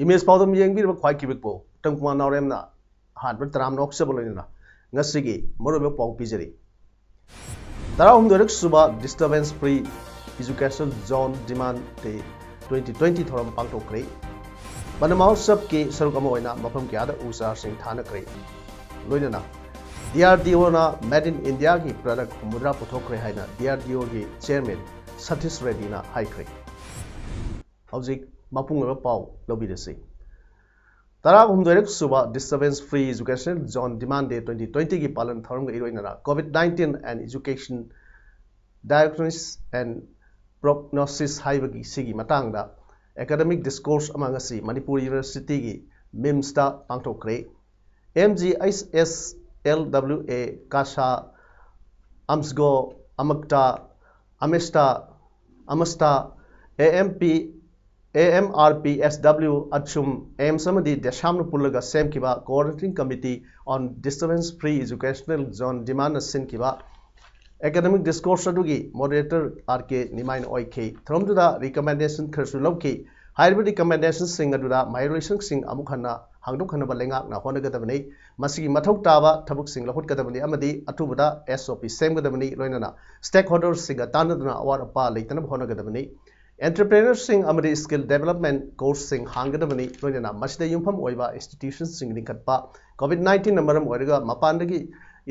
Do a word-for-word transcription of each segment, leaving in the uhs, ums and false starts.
Image ꯄꯥꯎꯗꯝ ꯌꯦꯡꯕꯤꯔꯤꯕ ꯈ꯭ꯋꯥꯏ ꯀꯤꯕꯤꯛꯄꯨ ꯎꯇꯝ ꯀꯨꯃꯥꯔ ꯅꯥꯎꯔꯦꯝꯅ ꯑꯍꯥꯟꯕ ꯇꯔꯥꯝꯅ ꯑꯣꯛꯆꯕ ꯂꯣꯏꯅꯅ ꯉꯁꯤꯒꯤ ꯃꯔꯨꯑꯣꯏꯕ ꯄꯥꯎ ꯄꯤꯖꯔꯤ꯫ ꯇꯔꯥꯍꯨꯝꯗꯣꯏꯔꯛ ꯁꯨꯕ Disturbance Free Educational Zone Demand Day twenty twenty ꯊꯧꯔꯝ ꯄꯥꯡꯊꯣꯛꯈ꯭ꯔꯦ꯫ ꯕꯟ ꯃꯍꯣꯠꯁꯕꯀꯤ ꯁꯔꯨꯛ ꯑꯃ ꯑꯣꯏꯅ ꯃꯐꯝ ꯀꯌꯥꯗ ꯎ ꯆꯥꯔꯁꯤꯡ ꯊꯥꯅꯈ꯭ꯔꯦ꯫ ꯂꯣꯏꯅꯅ DRDOꯅ Made in Indiaꯒꯤ product ꯍꯨꯝꯐꯨꯇꯔꯥ ꯄꯨꯊꯣꯛꯈ꯭ꯔꯦ ꯍꯥꯏꯅ DRDOꯒꯤ chairman ꯁꯇꯤꯁ ꯔꯦꯗꯤꯅ ꯍꯥꯏꯈ꯭ꯔꯦ꯫ ꯍꯧꯖꯤꯛ ꯃꯄꯨꯡ ꯑꯣꯏꯕ ꯄꯥꯎ ꯂꯧꯕꯤꯔꯁꯤ꯫ ꯇꯔꯥꯍꯨꯝꯗꯣꯏꯔꯛ ꯁꯨꯕ Disturbance Free Educational Zone Demand Day twenty twentyꯒꯤ ꯄꯥꯂꯟ ꯊꯧꯔꯝꯒ ꯏꯔꯣꯏꯅꯅ COVID nineteen and Education Diagnosis and Prognosis ꯍꯥꯏꯕꯒꯤ ꯁꯤꯒꯤ ꯃꯇꯥꯡꯗ academic discourse ꯑꯃ ꯉꯁꯤ Manipur Universityꯒꯤ MIMSꯇ ꯄꯥꯡꯊꯣꯛꯈ꯭ꯔꯦ꯫ MGHSLWA, CASA, AMSGO, AMCTA, AMESTA, AMSTA, AMP, AMRPSW, ACHUM, AIMS ꯑꯃꯗꯤ DESAMꯅ ꯄꯨꯜꯂꯒ ꯁꯦꯝꯈꯤꯕ Coordinating Committee on Disturbance Free Educational Zone Demandꯅ ꯁꯤꯟꯈꯤꯕ academic discourse ꯑꯗꯨꯒꯤ moderator R K ꯅꯤꯃꯥꯏꯅ ꯑꯣꯏꯈꯤ꯫ ꯊꯧꯔꯝꯗꯨꯗ recommendation ꯈꯔꯁꯨ ꯂꯧꯈꯤ꯫ ꯍꯥꯏꯔꯤꯕ recommendationꯁꯤꯡ ꯑꯗꯨꯗ ꯃꯍꯩꯔꯣꯏꯁꯪꯁꯤꯡ ꯑꯃꯨꯛ ꯍꯟꯅ ꯍꯥꯡꯗꯣꯛꯍꯟꯅꯕ ꯂꯩꯉꯥꯛꯅ ꯍꯣꯠꯅꯒꯗꯕꯅꯤ꯫ ꯃꯁꯤꯒꯤ ꯃꯊꯧ ꯇꯥꯕ ꯊꯕꯛꯁꯤꯡ ꯂꯧꯈꯠꯀꯗꯕꯅꯤ ꯑꯃꯗꯤ ꯑꯊꯨꯕꯗ SOP ꯁꯦꯝꯒꯗꯕꯅꯤ꯫ ꯂꯣꯏꯅꯅ stakeholderꯁꯤꯡꯒ ꯇꯥꯟꯅꯗꯨꯅ ꯑꯋꯥꯠ ꯑꯄꯥ ꯂꯩꯇꯅꯕ ꯍꯣꯠꯅꯒꯗꯕꯅꯤ꯫ Entrepreneurꯁꯤꯡ ꯑꯃꯗꯤ skill development courseꯁꯤꯡ ꯍꯥꯡꯒꯗꯕꯅꯤ꯫ ꯂꯣꯏꯅꯅ ꯃꯁꯤꯗ ꯌꯨꯝꯐꯝ ꯑꯣꯏꯕ institutionꯁꯤꯡ ꯂꯤꯡꯈꯠꯄ, COVID nineteenꯅ ꯃꯔꯝ ꯑꯣꯏꯔꯒ ꯃꯄꯥꯟꯗꯒꯤ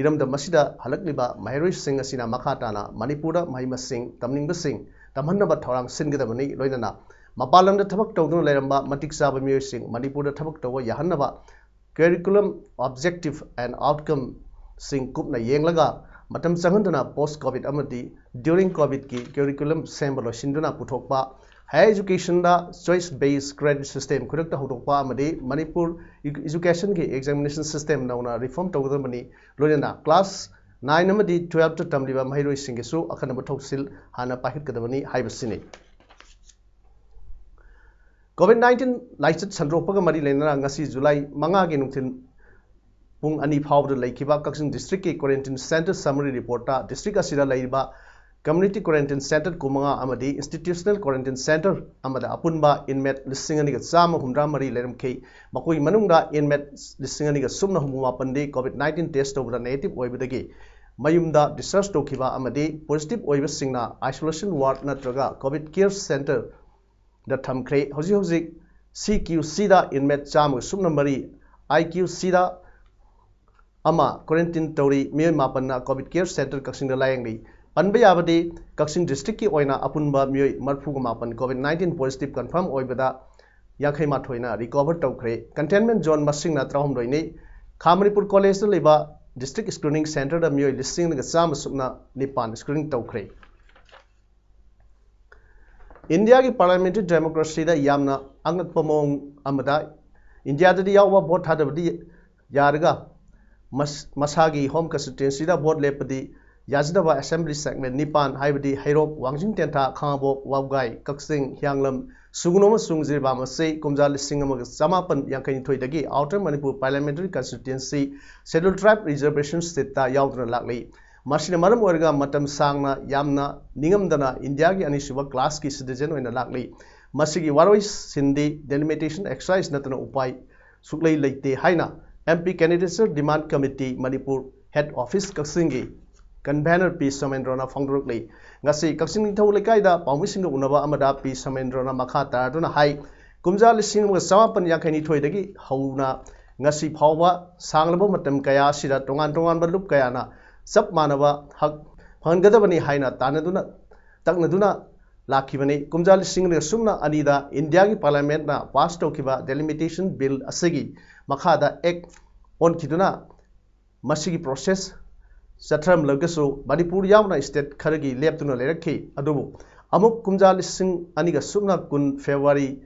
ꯏꯔꯝꯗꯝ ꯑꯁꯤꯗ ꯍꯜꯂꯛꯂꯤꯕ ꯃꯍꯩꯔꯣꯏꯁꯤꯡ ꯑꯁꯤꯅ ꯃꯈꯥ ꯇꯥꯅ ꯃꯅꯤꯄꯨꯔꯗ ꯃꯍꯩ ꯃꯁꯤꯡ ꯇꯝꯅꯤꯡꯕꯁꯤꯡ ꯇꯝꯍꯟꯅꯕ ꯊꯧꯔꯥꯡ ꯁꯤꯟꯒꯗꯕꯅꯤ꯫ ꯂꯣꯏꯅꯅ ꯃꯄꯥꯟ ꯂꯝꯗ ꯊꯕꯛ ꯇꯧꯗꯨꯅ ꯂꯩꯔꯝꯕ ꯃꯇꯤꯛ ꯆꯥꯕ ꯃꯤꯑꯣꯏꯁꯤꯡ ꯃꯅꯤꯄꯨꯔꯗ ꯊꯕꯛ ꯇꯧꯕ ꯌꯥꯍꯟꯅꯕ curriculum objective and outcomeꯁꯤꯡ ꯀꯨꯞꯅ ꯌꯦꯡꯂꯒ ꯃꯇꯝ ꯆꯪꯍꯟꯗꯨꯅ post COVID ꯑꯃꯗꯤ during COVIDꯀꯤ curriculum ꯁꯦꯝꯕ ꯂꯣꯏꯁꯤꯟꯗꯨꯅ ꯄꯨꯊꯣꯛꯄ, Higher educationꯗ choice based credit system ꯈꯨꯗꯛꯇ ꯍꯧꯗꯣꯛꯄ ꯑꯃꯗꯤ ꯃꯅꯤꯄꯨꯔ educationꯒꯤ examination system ꯅꯧꯅ reform ꯇꯧꯒꯗꯕꯅꯤ꯫ ꯂꯣꯏꯅꯅ class nine ꯑꯃꯗꯤ twelfth ꯇꯝꯂꯤꯕ ꯃꯍꯩꯔꯣꯏꯁꯤꯡꯒꯤꯁꯨ ꯑꯈꯟꯅꯕ ꯊꯧꯁꯤꯜ ꯍꯥꯟꯅ ꯄꯥꯏꯈꯠꯀꯗꯕꯅꯤ ꯍꯥꯏꯕꯁꯤꯅꯤ꯫ COVID nineteen ꯂꯥꯏꯆꯠ ꯁꯟꯗꯣꯛꯄꯒ ꯃꯔꯤ ꯂꯩꯅꯅ ꯉꯁꯤ July ꯃꯉꯥꯒꯤ ꯅꯨꯡꯊꯤꯜ ꯄꯨꯡ ꯑꯅꯤ ꯐꯥꯎꯕꯗ ꯂꯩꯈꯤꯕ ꯀꯛꯆꯤꯡ districtꯀꯤ quarantine center summary reportꯇ district ꯑꯁꯤꯗ ꯂꯩꯔꯤꯕ community quarantine center ꯀꯨꯟꯃꯉꯥ ꯑꯃꯗꯤ institutional quarantine center ꯑꯃꯗ ꯑꯄꯨꯟꯕ inmate ꯂꯤꯁꯤꯡ ꯑꯅꯤꯒ ꯆꯥꯝꯃ ꯍꯨꯝꯗ꯭ꯔꯥ ꯃꯔꯤ ꯂꯩꯔꯝꯈꯤ꯫ ꯃꯈꯣꯏꯒꯤ ꯃꯅꯨꯡꯗ inmate ꯂꯤꯁꯤꯡ ꯑꯅꯤꯒ ꯁꯨꯞꯅ ꯍꯨꯝꯐꯨ ꯃꯥꯄꯟꯗꯤ COVID nineteen test ꯇꯧꯕꯗ negative ꯑꯣꯏꯕꯗꯒꯤ ꯃꯌꯨꯝꯗ discharge ꯇꯧꯈꯤꯕ ꯑꯃꯗꯤ positive ꯑꯣꯏꯕꯁꯤꯡꯅ isolation ward ꯅꯠꯇ꯭ꯔꯒ COVID care center ꯗ ꯊꯝꯈ꯭ꯔꯦ꯫ ꯍꯧꯖꯤꯛ ꯍꯧꯖꯤꯛ CQCꯗ inmate ꯆꯥꯝꯃꯒ ꯁꯨꯞꯅ ꯃꯔꯤ, IQCꯗ ꯑꯃ quarantine ꯇꯧꯔꯤ꯫ ꯃꯤꯑꯣꯏ ꯃꯥꯄꯟꯅ COVID care center ꯀꯛꯆꯤꯡꯗ ꯂꯥꯌꯦꯡꯂꯤ꯫ ꯄꯟꯕ ꯌꯥꯕꯗꯤ ꯀꯛꯆꯤꯡ districtꯀꯤ ꯑꯣꯏꯅ ꯑꯄꯨꯟꯕ ꯃꯤꯑꯣꯏ ꯃꯔꯤꯐꯨꯒ ꯃꯥꯄꯟ COVID nineteen positive confirm ꯑꯣꯏꯕꯗ ꯌꯥꯡꯈꯩ ꯃꯥꯊꯣꯏꯅ recover ꯇꯧꯈ꯭ꯔꯦ꯫ Containment zone ꯃꯁꯤꯡꯅ ꯇꯔꯥꯍꯨꯝꯗꯣꯏꯅꯤ꯫ ꯈꯥ ꯃꯅꯤꯄꯨꯔ collegeꯗ ꯂꯩꯕ district screening centreꯗ ꯃꯤꯑꯣꯏ ꯂꯤꯁꯤꯡ ꯑꯃꯒ ꯆꯥꯝꯃ ꯁꯨꯞꯅ ꯅꯤꯄꯥꯟ screening ꯇꯧꯈ꯭ꯔꯦ꯫ ꯏꯟꯗꯤꯌꯥꯒꯤ parliamentary democracyꯗ ꯌꯥꯝꯅ ꯑꯉꯛꯄ ꯃꯑꯣꯡ ꯑꯃꯗ ꯏꯟꯗꯤꯌꯥꯗꯗꯤ ꯌꯥꯎꯕ vote ꯊꯥꯗꯕꯗꯤ ꯌꯥꯔꯒ ꯃꯁ-, ꯃꯁꯥꯒꯤ home constituencyꯗ vote ꯂꯦꯞꯄꯗꯤ ꯌꯥꯖꯗꯕ assembly segment ꯅꯤꯄꯥꯟ ꯍꯥꯏꯕꯗꯤ ꯍꯩꯔꯣꯛ, ꯋꯥꯡꯖꯤꯡ ꯇꯦꯟꯊꯥ, ꯈꯥꯉꯕꯣꯛ, ꯋꯥꯕꯒꯥꯏ, ꯀꯛꯆꯤꯡ, ꯍꯤꯌꯥꯡꯂꯝ, ꯁꯨꯒꯨꯅꯨ ꯑꯃꯁꯨꯡ ꯖꯤꯔꯤꯕꯥꯝ ꯑꯁꯤ ꯀꯨꯝꯖꯥ ꯂꯤꯁꯤꯡ ꯑꯃꯒ ꯆꯥꯃꯥꯄꯟ ꯌꯥꯡꯈꯩꯅꯤꯊꯣꯏꯗꯒꯤ Outer Manipur Parliamentary Constituency Scheduled Tribe Reservation Seatꯇ ꯌꯥꯎꯗꯨꯅ ꯂꯥꯛꯂꯤ꯫ ꯃꯁꯤꯅ ꯃꯔꯝ ꯑꯣꯏꯔꯒ ꯃꯇꯝ ꯁꯥꯡꯅ ꯌꯥꯝꯅ ꯅꯤꯡꯉꯝꯗꯅ ꯏꯟꯗꯤꯌꯥꯒꯤ ꯑꯅꯤꯁꯨꯕ classꯀꯤ citizen ꯑꯣꯏꯅ ꯂꯥꯛꯂꯤ꯫ ꯃꯁꯤꯒꯤ ꯋꯥꯔꯣꯏꯁꯤꯟꯗꯤ delimitation exercise ꯅꯠꯇꯅ ꯎꯄꯥꯏ ꯁꯨꯛꯂꯩ ꯂꯩꯇꯦ ꯍꯥꯏꯅ MP Candidature Demand Committee Manipur head office ꯀꯛꯆꯤꯡꯒꯤ convener ꯄꯤ ꯁꯣꯃꯦꯟꯗ꯭ꯔꯣꯅ ꯐꯣꯡꯗꯣꯔꯛꯂꯤ꯫ ꯉꯁꯤ ꯀꯛꯆꯤꯡ ꯅꯤꯡꯊꯧ ꯂꯩꯀꯥꯏꯗ ꯄꯥꯎꯃꯤꯁꯤꯡꯒ ꯎꯅꯕ ꯑꯃꯗ ꯄꯤ ꯁꯣꯃꯦꯟꯗ꯭ꯔꯣꯅ ꯃꯈꯥ ꯇꯥꯔꯗꯨꯅ ꯍꯥꯏ, ꯀꯨꯝꯖꯥ ꯂꯤꯁꯤꯡ ꯑꯃꯒ ꯆꯥꯃꯥꯄꯟ ꯌꯥꯡꯈꯩꯅꯤꯊꯣꯏꯗꯒꯤ ꯍꯧꯅ ꯉꯁꯤ ꯐꯥꯎꯕ ꯁꯥꯡꯂꯕ ꯃꯇꯝ ꯀꯌꯥ ꯑꯁꯤꯗ ꯇꯣꯉꯥꯟ ꯇꯣꯉꯥꯟꯕ ꯂꯨꯞ ꯀꯌꯥꯅ ꯆꯞ ꯃꯥꯟꯅꯕ ꯍꯛ ꯐꯪꯍꯟꯒꯗꯕꯅꯤ ꯍꯥꯏꯅ ꯇꯥꯟꯅꯗꯨꯅ, ꯇꯛꯅꯗꯨꯅ ꯂꯥꯛꯈꯤꯕꯅꯤ꯫ ꯀꯨꯝꯖꯥ ꯂꯤꯁꯤꯡ ꯑꯅꯤꯒ ꯁꯨꯞꯅ ꯑꯅꯤꯗ ꯏꯟꯗꯤꯌꯥꯒꯤ parliamentꯅ pass ꯇꯧꯈꯤꯕ delimitation bill ꯑꯁꯤꯒꯤ ꯃꯈꯥꯗ act ꯑꯣꯟꯈꯤꯗꯨꯅ ꯃꯁꯤꯒꯤ process ꯆꯠꯊꯔꯝꯂꯒꯁꯨ ꯃꯅꯤꯄꯨꯔ ꯌꯥꯎꯅ state ꯈꯔꯒꯤ ꯂꯦꯞꯇꯨꯅ ꯂꯩꯔꯛꯈꯤ꯫ ꯑꯗꯨꯕꯨ ꯑꯃꯨꯛ ꯀꯨꯝꯖꯥ ꯂꯤꯁꯤꯡ ꯑꯅꯤꯒ ꯁꯨꯞꯅ ꯀꯨꯟ February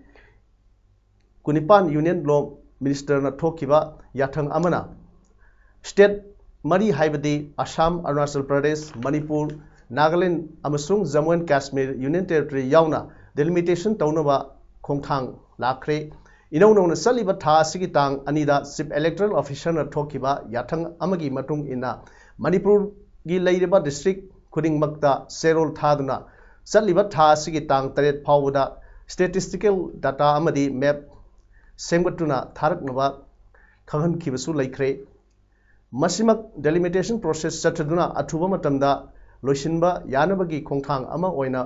ꯀꯨꯟꯅꯤꯄꯥꯟ Union Law Ministerꯅ ꯊꯣꯛꯈꯤꯕ ꯌꯥꯊꯪ ꯑꯃꯅ state ꯃꯔꯤ, ꯍꯥꯏꯕꯗꯤ ꯑꯁꯥꯝ, ꯑꯔꯨꯅꯥꯆꯜ ꯄ꯭ꯔꯗꯦꯁ, ꯃꯅꯤꯄꯨꯔ, ꯅꯥꯒꯥꯂꯦꯟ ꯑꯃꯁꯨꯡ Jammu and Kashmir Union Territory ꯌꯥꯎꯅ delimitation ꯇꯧꯅꯕ ꯈꯣꯡꯊꯥꯡ ꯂꯥꯛꯈ꯭ꯔꯦ꯫ ꯏꯅꯧ ꯅꯧꯅ ꯆꯠꯂꯤꯕ ꯊꯥ ꯑꯁꯤꯒꯤ ꯇꯥꯡ ꯑꯅꯤꯗ Chief Electoral Officerꯅ ꯊꯣꯛꯈꯤꯕ ꯌꯥꯊꯪ ꯑꯃꯒꯤ ꯃꯇꯨꯡ ꯏꯟꯅ, ꯃꯅꯤꯄꯨꯔꯒꯤ ꯂꯩꯔꯤꯕ district ꯈꯨꯗꯤꯡꯃꯛꯇ ꯆꯦꯔꯣꯜ ꯊꯥꯗꯨꯅ ꯆꯠꯂꯤꯕ ꯊꯥ ꯑꯁꯤꯒꯤ ꯇꯥꯡ ꯇꯔꯦꯠ ꯐꯥꯎꯕꯗ statistical data ꯑꯃꯗꯤ map ꯁꯦꯝꯒꯠꯇꯨꯅ ꯊꯥꯔꯛꯅꯕ ꯈꯪꯍꯟꯈꯤꯕꯁꯨ ꯂꯩꯈ꯭ꯔꯦ꯫ ꯃꯁꯤꯃꯛ delimitation process ꯆꯠꯊꯗꯨꯅ ꯑꯊꯨꯕ ꯃꯇꯝꯗ ꯂꯣꯏꯁꯤꯟꯕ ꯌꯥꯅꯕꯒꯤ ꯈꯣꯡꯊꯥꯡ ꯑꯃ ꯑꯣꯏꯅ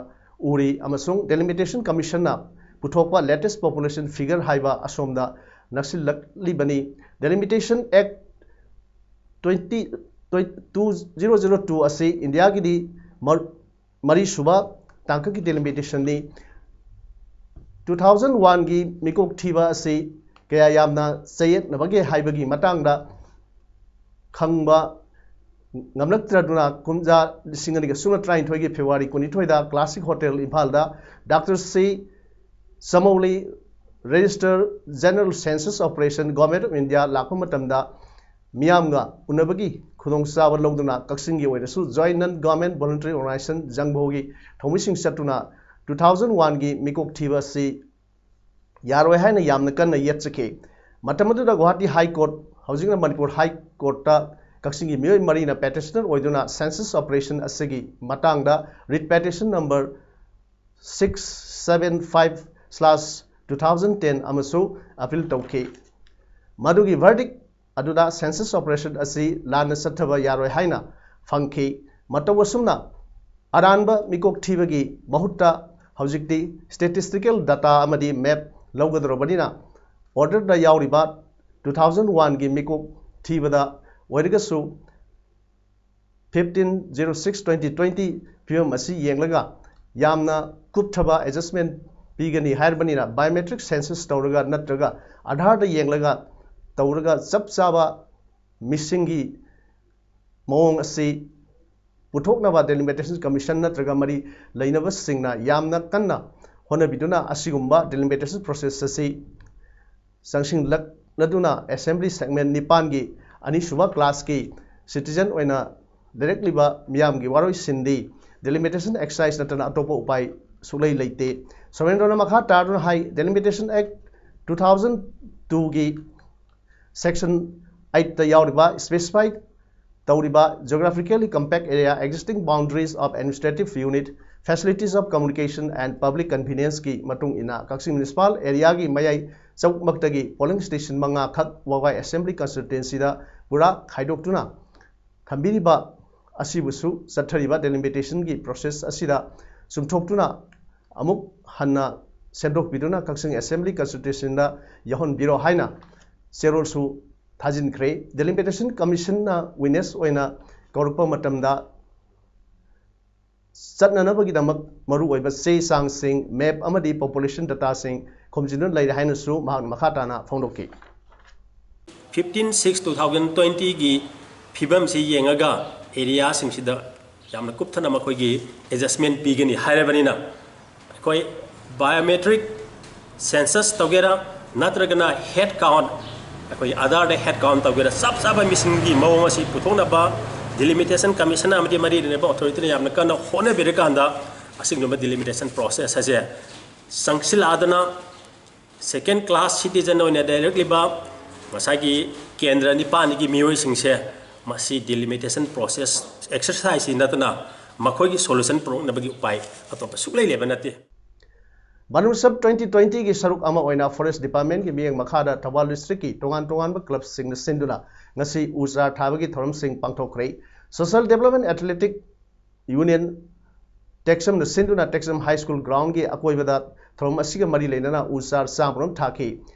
ꯎꯔꯤ ꯑꯃꯁꯨꯡ Delimitation Commissionꯅ ꯄꯨꯊꯣꯛꯄ latest population figure ꯍꯥꯏꯕ ꯑꯁꯣꯝꯗ ꯅꯛꯁꯤꯜꯂꯛꯂꯤꯕꯅꯤ꯫ Delimitation Act twenty, two zero zero two ꯑꯁꯤ ꯏꯟꯗꯤꯌꯥꯒꯤꯗꯤ ꯃꯔ-, ꯃꯔꯤꯁꯨꯕ ꯇꯥꯡꯀꯛꯀꯤ delimitation ꯅꯤ꯫ Two thousand one ꯒꯤ ꯃꯤꯀꯣꯛ ꯊꯤꯕ ꯑꯁꯤ ꯀꯌꯥ ꯌꯥꯝꯅ ꯆꯌꯦꯠꯅꯕꯒꯦ ꯍꯥꯏꯕꯒꯤ ꯃꯇꯥꯡꯗ ꯈꯪꯕ ꯉꯝꯂꯛꯇ꯭ꯔꯗꯨꯅ, ꯀꯨꯝꯖꯥ ꯂꯤꯁꯤꯡ ꯑꯅꯤꯒ ꯁꯨꯞꯅ ꯇꯔꯥꯅꯤꯊꯣꯏꯒꯤ February ꯀꯨꯟꯅꯤꯊꯣꯏꯗ Classic Hotel ꯏꯝꯐꯥꯜꯗ Doctor C Shamoli, Registrar General Census Operation, Government of India ꯂꯥꯛꯄ ꯃꯇꯝꯗ ꯃꯤꯌꯥꯝꯒ ꯎꯅꯕꯒꯤ ꯈꯨꯗꯣꯡꯆꯥꯕ ꯂꯧꯗꯨꯅ ꯀꯛꯆꯤꯡꯒꯤ ꯑꯣꯏꯅꯁꯨ Joint Non Government Voluntary Organization ꯖꯪꯚꯣꯒꯤ ꯊꯧꯃꯤꯁꯤꯡ ꯆꯠꯇꯨꯅ two thousand one ꯒꯤ ꯃꯤꯀꯣꯛ ꯊꯤꯕ ꯑꯁꯤ ꯌꯥꯔꯣꯏ ꯍꯥꯏꯅ ꯌꯥꯝꯅ ꯀꯟꯅ ꯌꯦꯠꯆꯈꯤ꯫ ꯃꯇꯝ ꯑꯗꯨꯗ ꯒꯨꯋꯥꯍꯥꯇꯤ High Court, ꯍꯧꯖꯤꯛꯅ ꯃꯅꯤꯄꯨꯔ High Courtꯇ ꯀꯛꯆꯤꯡꯒꯤ ꯃꯤꯑꯣꯏ ꯃꯔꯤꯅ petitioner ꯑꯣꯏꯗꯨꯅ census operation ꯑꯁꯤꯒꯤ ꯃꯇꯥꯡꯗ writ petition number six seven five slash two thousand ten ꯑꯃꯁꯨ appeal ꯇꯧꯈꯤ꯫ ꯃꯗꯨꯒꯤ verdict ꯑꯗꯨꯗ census operation ꯑꯁꯤ ꯂꯥꯟꯅ ꯆꯠꯊꯕ ꯌꯥꯔꯣꯏ ꯍꯥꯏꯅ ꯐꯪꯈꯤ꯫ ꯃꯇꯧ ꯑꯁꯨꯝꯅ ꯑꯔꯥꯟꯕ ꯃꯤꯀꯣꯛ ꯊꯤꯕꯒꯤ ꯃꯍꯨꯠꯇ ꯍꯧꯖꯤꯛꯇꯤ statistical data ꯑꯃꯗꯤ map ꯂꯧꯒꯗꯧꯔꯕꯅꯤꯅ, orderꯗ ꯌꯥꯎꯔꯤꯕ two thousand one ꯒꯤ ꯃꯤꯀꯣꯛ ꯊꯤꯕꯗ ꯑꯣꯏꯔꯒꯁꯨ fifteen zero six twenty twenty ꯐꯤꯕꯝ ꯑꯁꯤ ꯌꯦꯡꯂꯒ ꯌꯥꯝꯅ ꯀꯨꯞꯊꯕ adjustment ꯄꯤꯒꯅꯤ ꯍꯥꯏꯔꯕꯅꯤꯅ, biometric census ꯇꯧꯔꯒ ꯅꯠꯇ꯭ꯔꯒ ꯑꯥꯙꯥꯔꯗ ꯌꯦꯡꯂꯒ ꯇꯧꯔꯒ ꯆꯞ ꯆꯥꯕ ꯃꯤꯁꯤꯡꯒꯤ ꯃꯑꯣꯡ ꯑꯁꯤ ꯄꯨꯊꯣꯛꯅꯕ Delimitation Commission ꯅꯠꯇ꯭ꯔꯒ ꯃꯔꯤ ꯂꯩꯅꯕꯁꯤꯡꯅ ꯌꯥꯝꯅ ꯀꯟꯅ ꯍꯣꯠꯅꯕꯤꯗꯨꯅ ꯑꯁꯤꯒꯨꯝꯕ delimitation process ꯑꯁꯤ ꯆꯪꯁꯤꯜꯂꯛꯂꯗꯨꯅ Assembly Segment ꯅꯤꯄꯥꯟꯒꯤ ꯑꯅꯤꯁꯨꯕ class ꯀꯤ citizen ꯑꯣꯏꯅ ꯂꯩꯔꯛꯂꯤꯕ ꯃꯤꯌꯥꯝꯒꯤ ꯋꯥꯔꯣꯏꯁꯤꯟꯗꯤ delimitation exercise ꯅꯠꯇꯅ ꯑꯇꯣꯞꯄ ꯎꯄꯥꯏ ꯁꯨꯛꯂꯩ ꯂꯩꯇꯦ꯫ ꯁꯣꯃꯦꯟꯗ꯭ꯔꯣꯅ ꯃꯈꯥ ꯇꯥꯗꯨꯅ ꯍꯥꯏ, Delimitation Act two thousand two ꯒꯤ section eight ꯇ ꯌꯥꯎꯔꯤꯕ specify ꯇꯧꯔꯤꯕ geographically compact area, existing boundaries of administrative unit, facilities of communication and public convenience ꯀꯤ ꯃꯇꯨꯡ ꯏꯟꯅ ꯀꯛꯆꯤꯡ municipal area ꯒꯤ ꯃꯌꯥꯏ ꯆꯕꯨꯛꯃꯛꯇꯒꯤ polling station ꯃꯉꯥ ꯈꯛ ꯋꯥꯒꯥꯏ Assembly Constituency ꯗ ꯄꯨꯔꯥ ꯈꯥꯏꯗꯣꯛꯇꯨꯅ ꯊꯝꯕꯤꯔꯤꯕ ꯑꯁꯤꯕꯨꯁꯨ ꯆꯠꯊꯔꯤꯕ delimitation ꯒꯤ process ꯑꯁꯤꯗ ꯆꯨꯝꯊꯣꯛꯇꯨꯅ ꯑꯃꯨꯛ ꯍꯟꯅ ꯁꯦꯝꯗꯣꯛꯄꯤꯗꯨꯅ ꯀꯛꯆꯤꯡ Assembly Constituency ꯗ ꯌꯥꯎꯍꯟꯕꯤꯔꯣ ꯍꯥꯏꯅ ꯆꯦꯔꯣꯜꯁꯨ ꯊꯥꯖꯤꯟꯈ꯭ꯔꯦ꯫ Delimitation Commission ꯅ witness ꯑꯣꯏꯅ ꯀꯧꯔꯛꯄ ꯃꯇꯝꯗ ꯆꯠꯅꯅꯕꯒꯤꯗꯃꯛ ꯃꯔꯨꯑꯣꯏꯕ ꯆꯦ ꯆꯥꯡꯁꯤꯡ, map ꯑꯃꯗꯤ population data ꯁꯤꯡ ꯈꯣꯝꯖꯤꯟꯗꯨꯅ ꯂꯩꯔꯦ ꯍꯥꯏꯅꯁꯨ ꯃꯍꯥꯛꯅ ꯃꯈꯥ ꯇꯥꯅ ꯐꯣꯡꯗꯣꯛꯈꯤ꯫ Fifteen six two thousand twenty ꯒꯤ ꯐꯤꯕꯝꯁꯤ ꯌꯦꯡꯉꯒ area ꯁꯤꯡꯁꯤꯗ ꯌꯥꯝꯅ ꯀꯨꯞꯊꯅ ꯃꯈꯣꯏꯒꯤ adjustment ꯄꯤꯒꯅꯤ ꯍꯥꯏꯔꯕꯅꯤꯅ, ꯑꯩꯈꯣꯏ biometric census ꯇꯧꯒꯦꯔꯥ ꯅꯠꯇ꯭ꯔꯒꯅ head count, ꯑꯩꯈꯣꯏ ꯑꯥꯙꯥꯔꯗ head count ꯇꯧꯒꯦꯔꯥ, ꯆꯞ ꯆꯥꯕ ꯃꯤꯁꯤꯡꯒꯤ ꯃꯑꯣꯡ ꯑꯁꯤ ꯄꯨꯊꯣꯛꯅꯕ Delimitation Commission ꯑꯃꯗꯤ ꯃꯔꯤ ꯂꯩꯅꯕ authority ꯅ ꯌꯥꯝꯅ ꯀꯟꯅ ꯍꯣꯠꯅꯕꯤꯔꯀꯥꯟꯗ ꯑꯁꯤꯒꯨꯝꯂꯕ delimitation process ꯑꯁꯦ ꯆꯪꯁꯤꯜꯂꯛꯑꯗꯅ second class citizen ꯑꯣꯏꯅ ꯂꯩꯔꯛꯂꯤꯕ ꯉꯁꯥꯏꯒꯤ ꯀꯦꯟꯗ꯭ꯔ ꯅꯤꯄꯥꯟꯒꯤ ꯃꯤꯑꯣꯏꯁꯤꯡꯁꯦ ꯃꯁꯤ delimitation process exercise ꯁꯤ ꯅꯠꯇꯅ ꯃꯈꯣꯏꯒꯤ solution ꯄꯨꯔꯛꯅꯕꯒꯤ ꯎꯄꯥꯏ ꯑꯇꯣꯞꯄ ꯁꯨꯛꯂꯩ ꯂꯩꯕ ꯅꯠꯇꯦ꯫ Vanutsav twenty twenty ꯒꯤ ꯁꯔꯨꯛ ꯑꯃ ꯑꯣꯏꯅ Forest Department ꯀꯤ ꯃꯤꯠꯌꯦꯡ ꯃꯈꯥꯗ ꯊꯧꯕꯥꯜ district ꯀꯤ ꯇꯣꯉꯥꯟ ꯇꯣꯉꯥꯟꯕ club ꯁꯤꯡꯅ ꯁꯤꯟꯗꯨꯅ ꯉꯁꯤ ꯎ ꯆꯥꯔ ꯊꯥꯕꯒꯤ ꯊꯧꯔꯝꯁꯤꯡ ꯄꯥꯡꯊꯣꯛꯈ꯭ꯔꯦ꯫ Social Development Athletic Union ꯇꯦꯛꯆꯝꯅ ꯁꯤꯟꯗꯨꯅ ꯇꯦꯛꯆꯝ High School ground ꯀꯤ ꯑꯀꯣꯏꯕꯗ ꯊꯧꯔꯝ ꯑꯁꯤꯒ ꯃꯔꯤ ꯂꯩꯅꯅ ꯎ ꯆꯥꯔ ꯆꯥꯝꯃꯔꯣꯝ ꯊꯥꯈꯤ꯫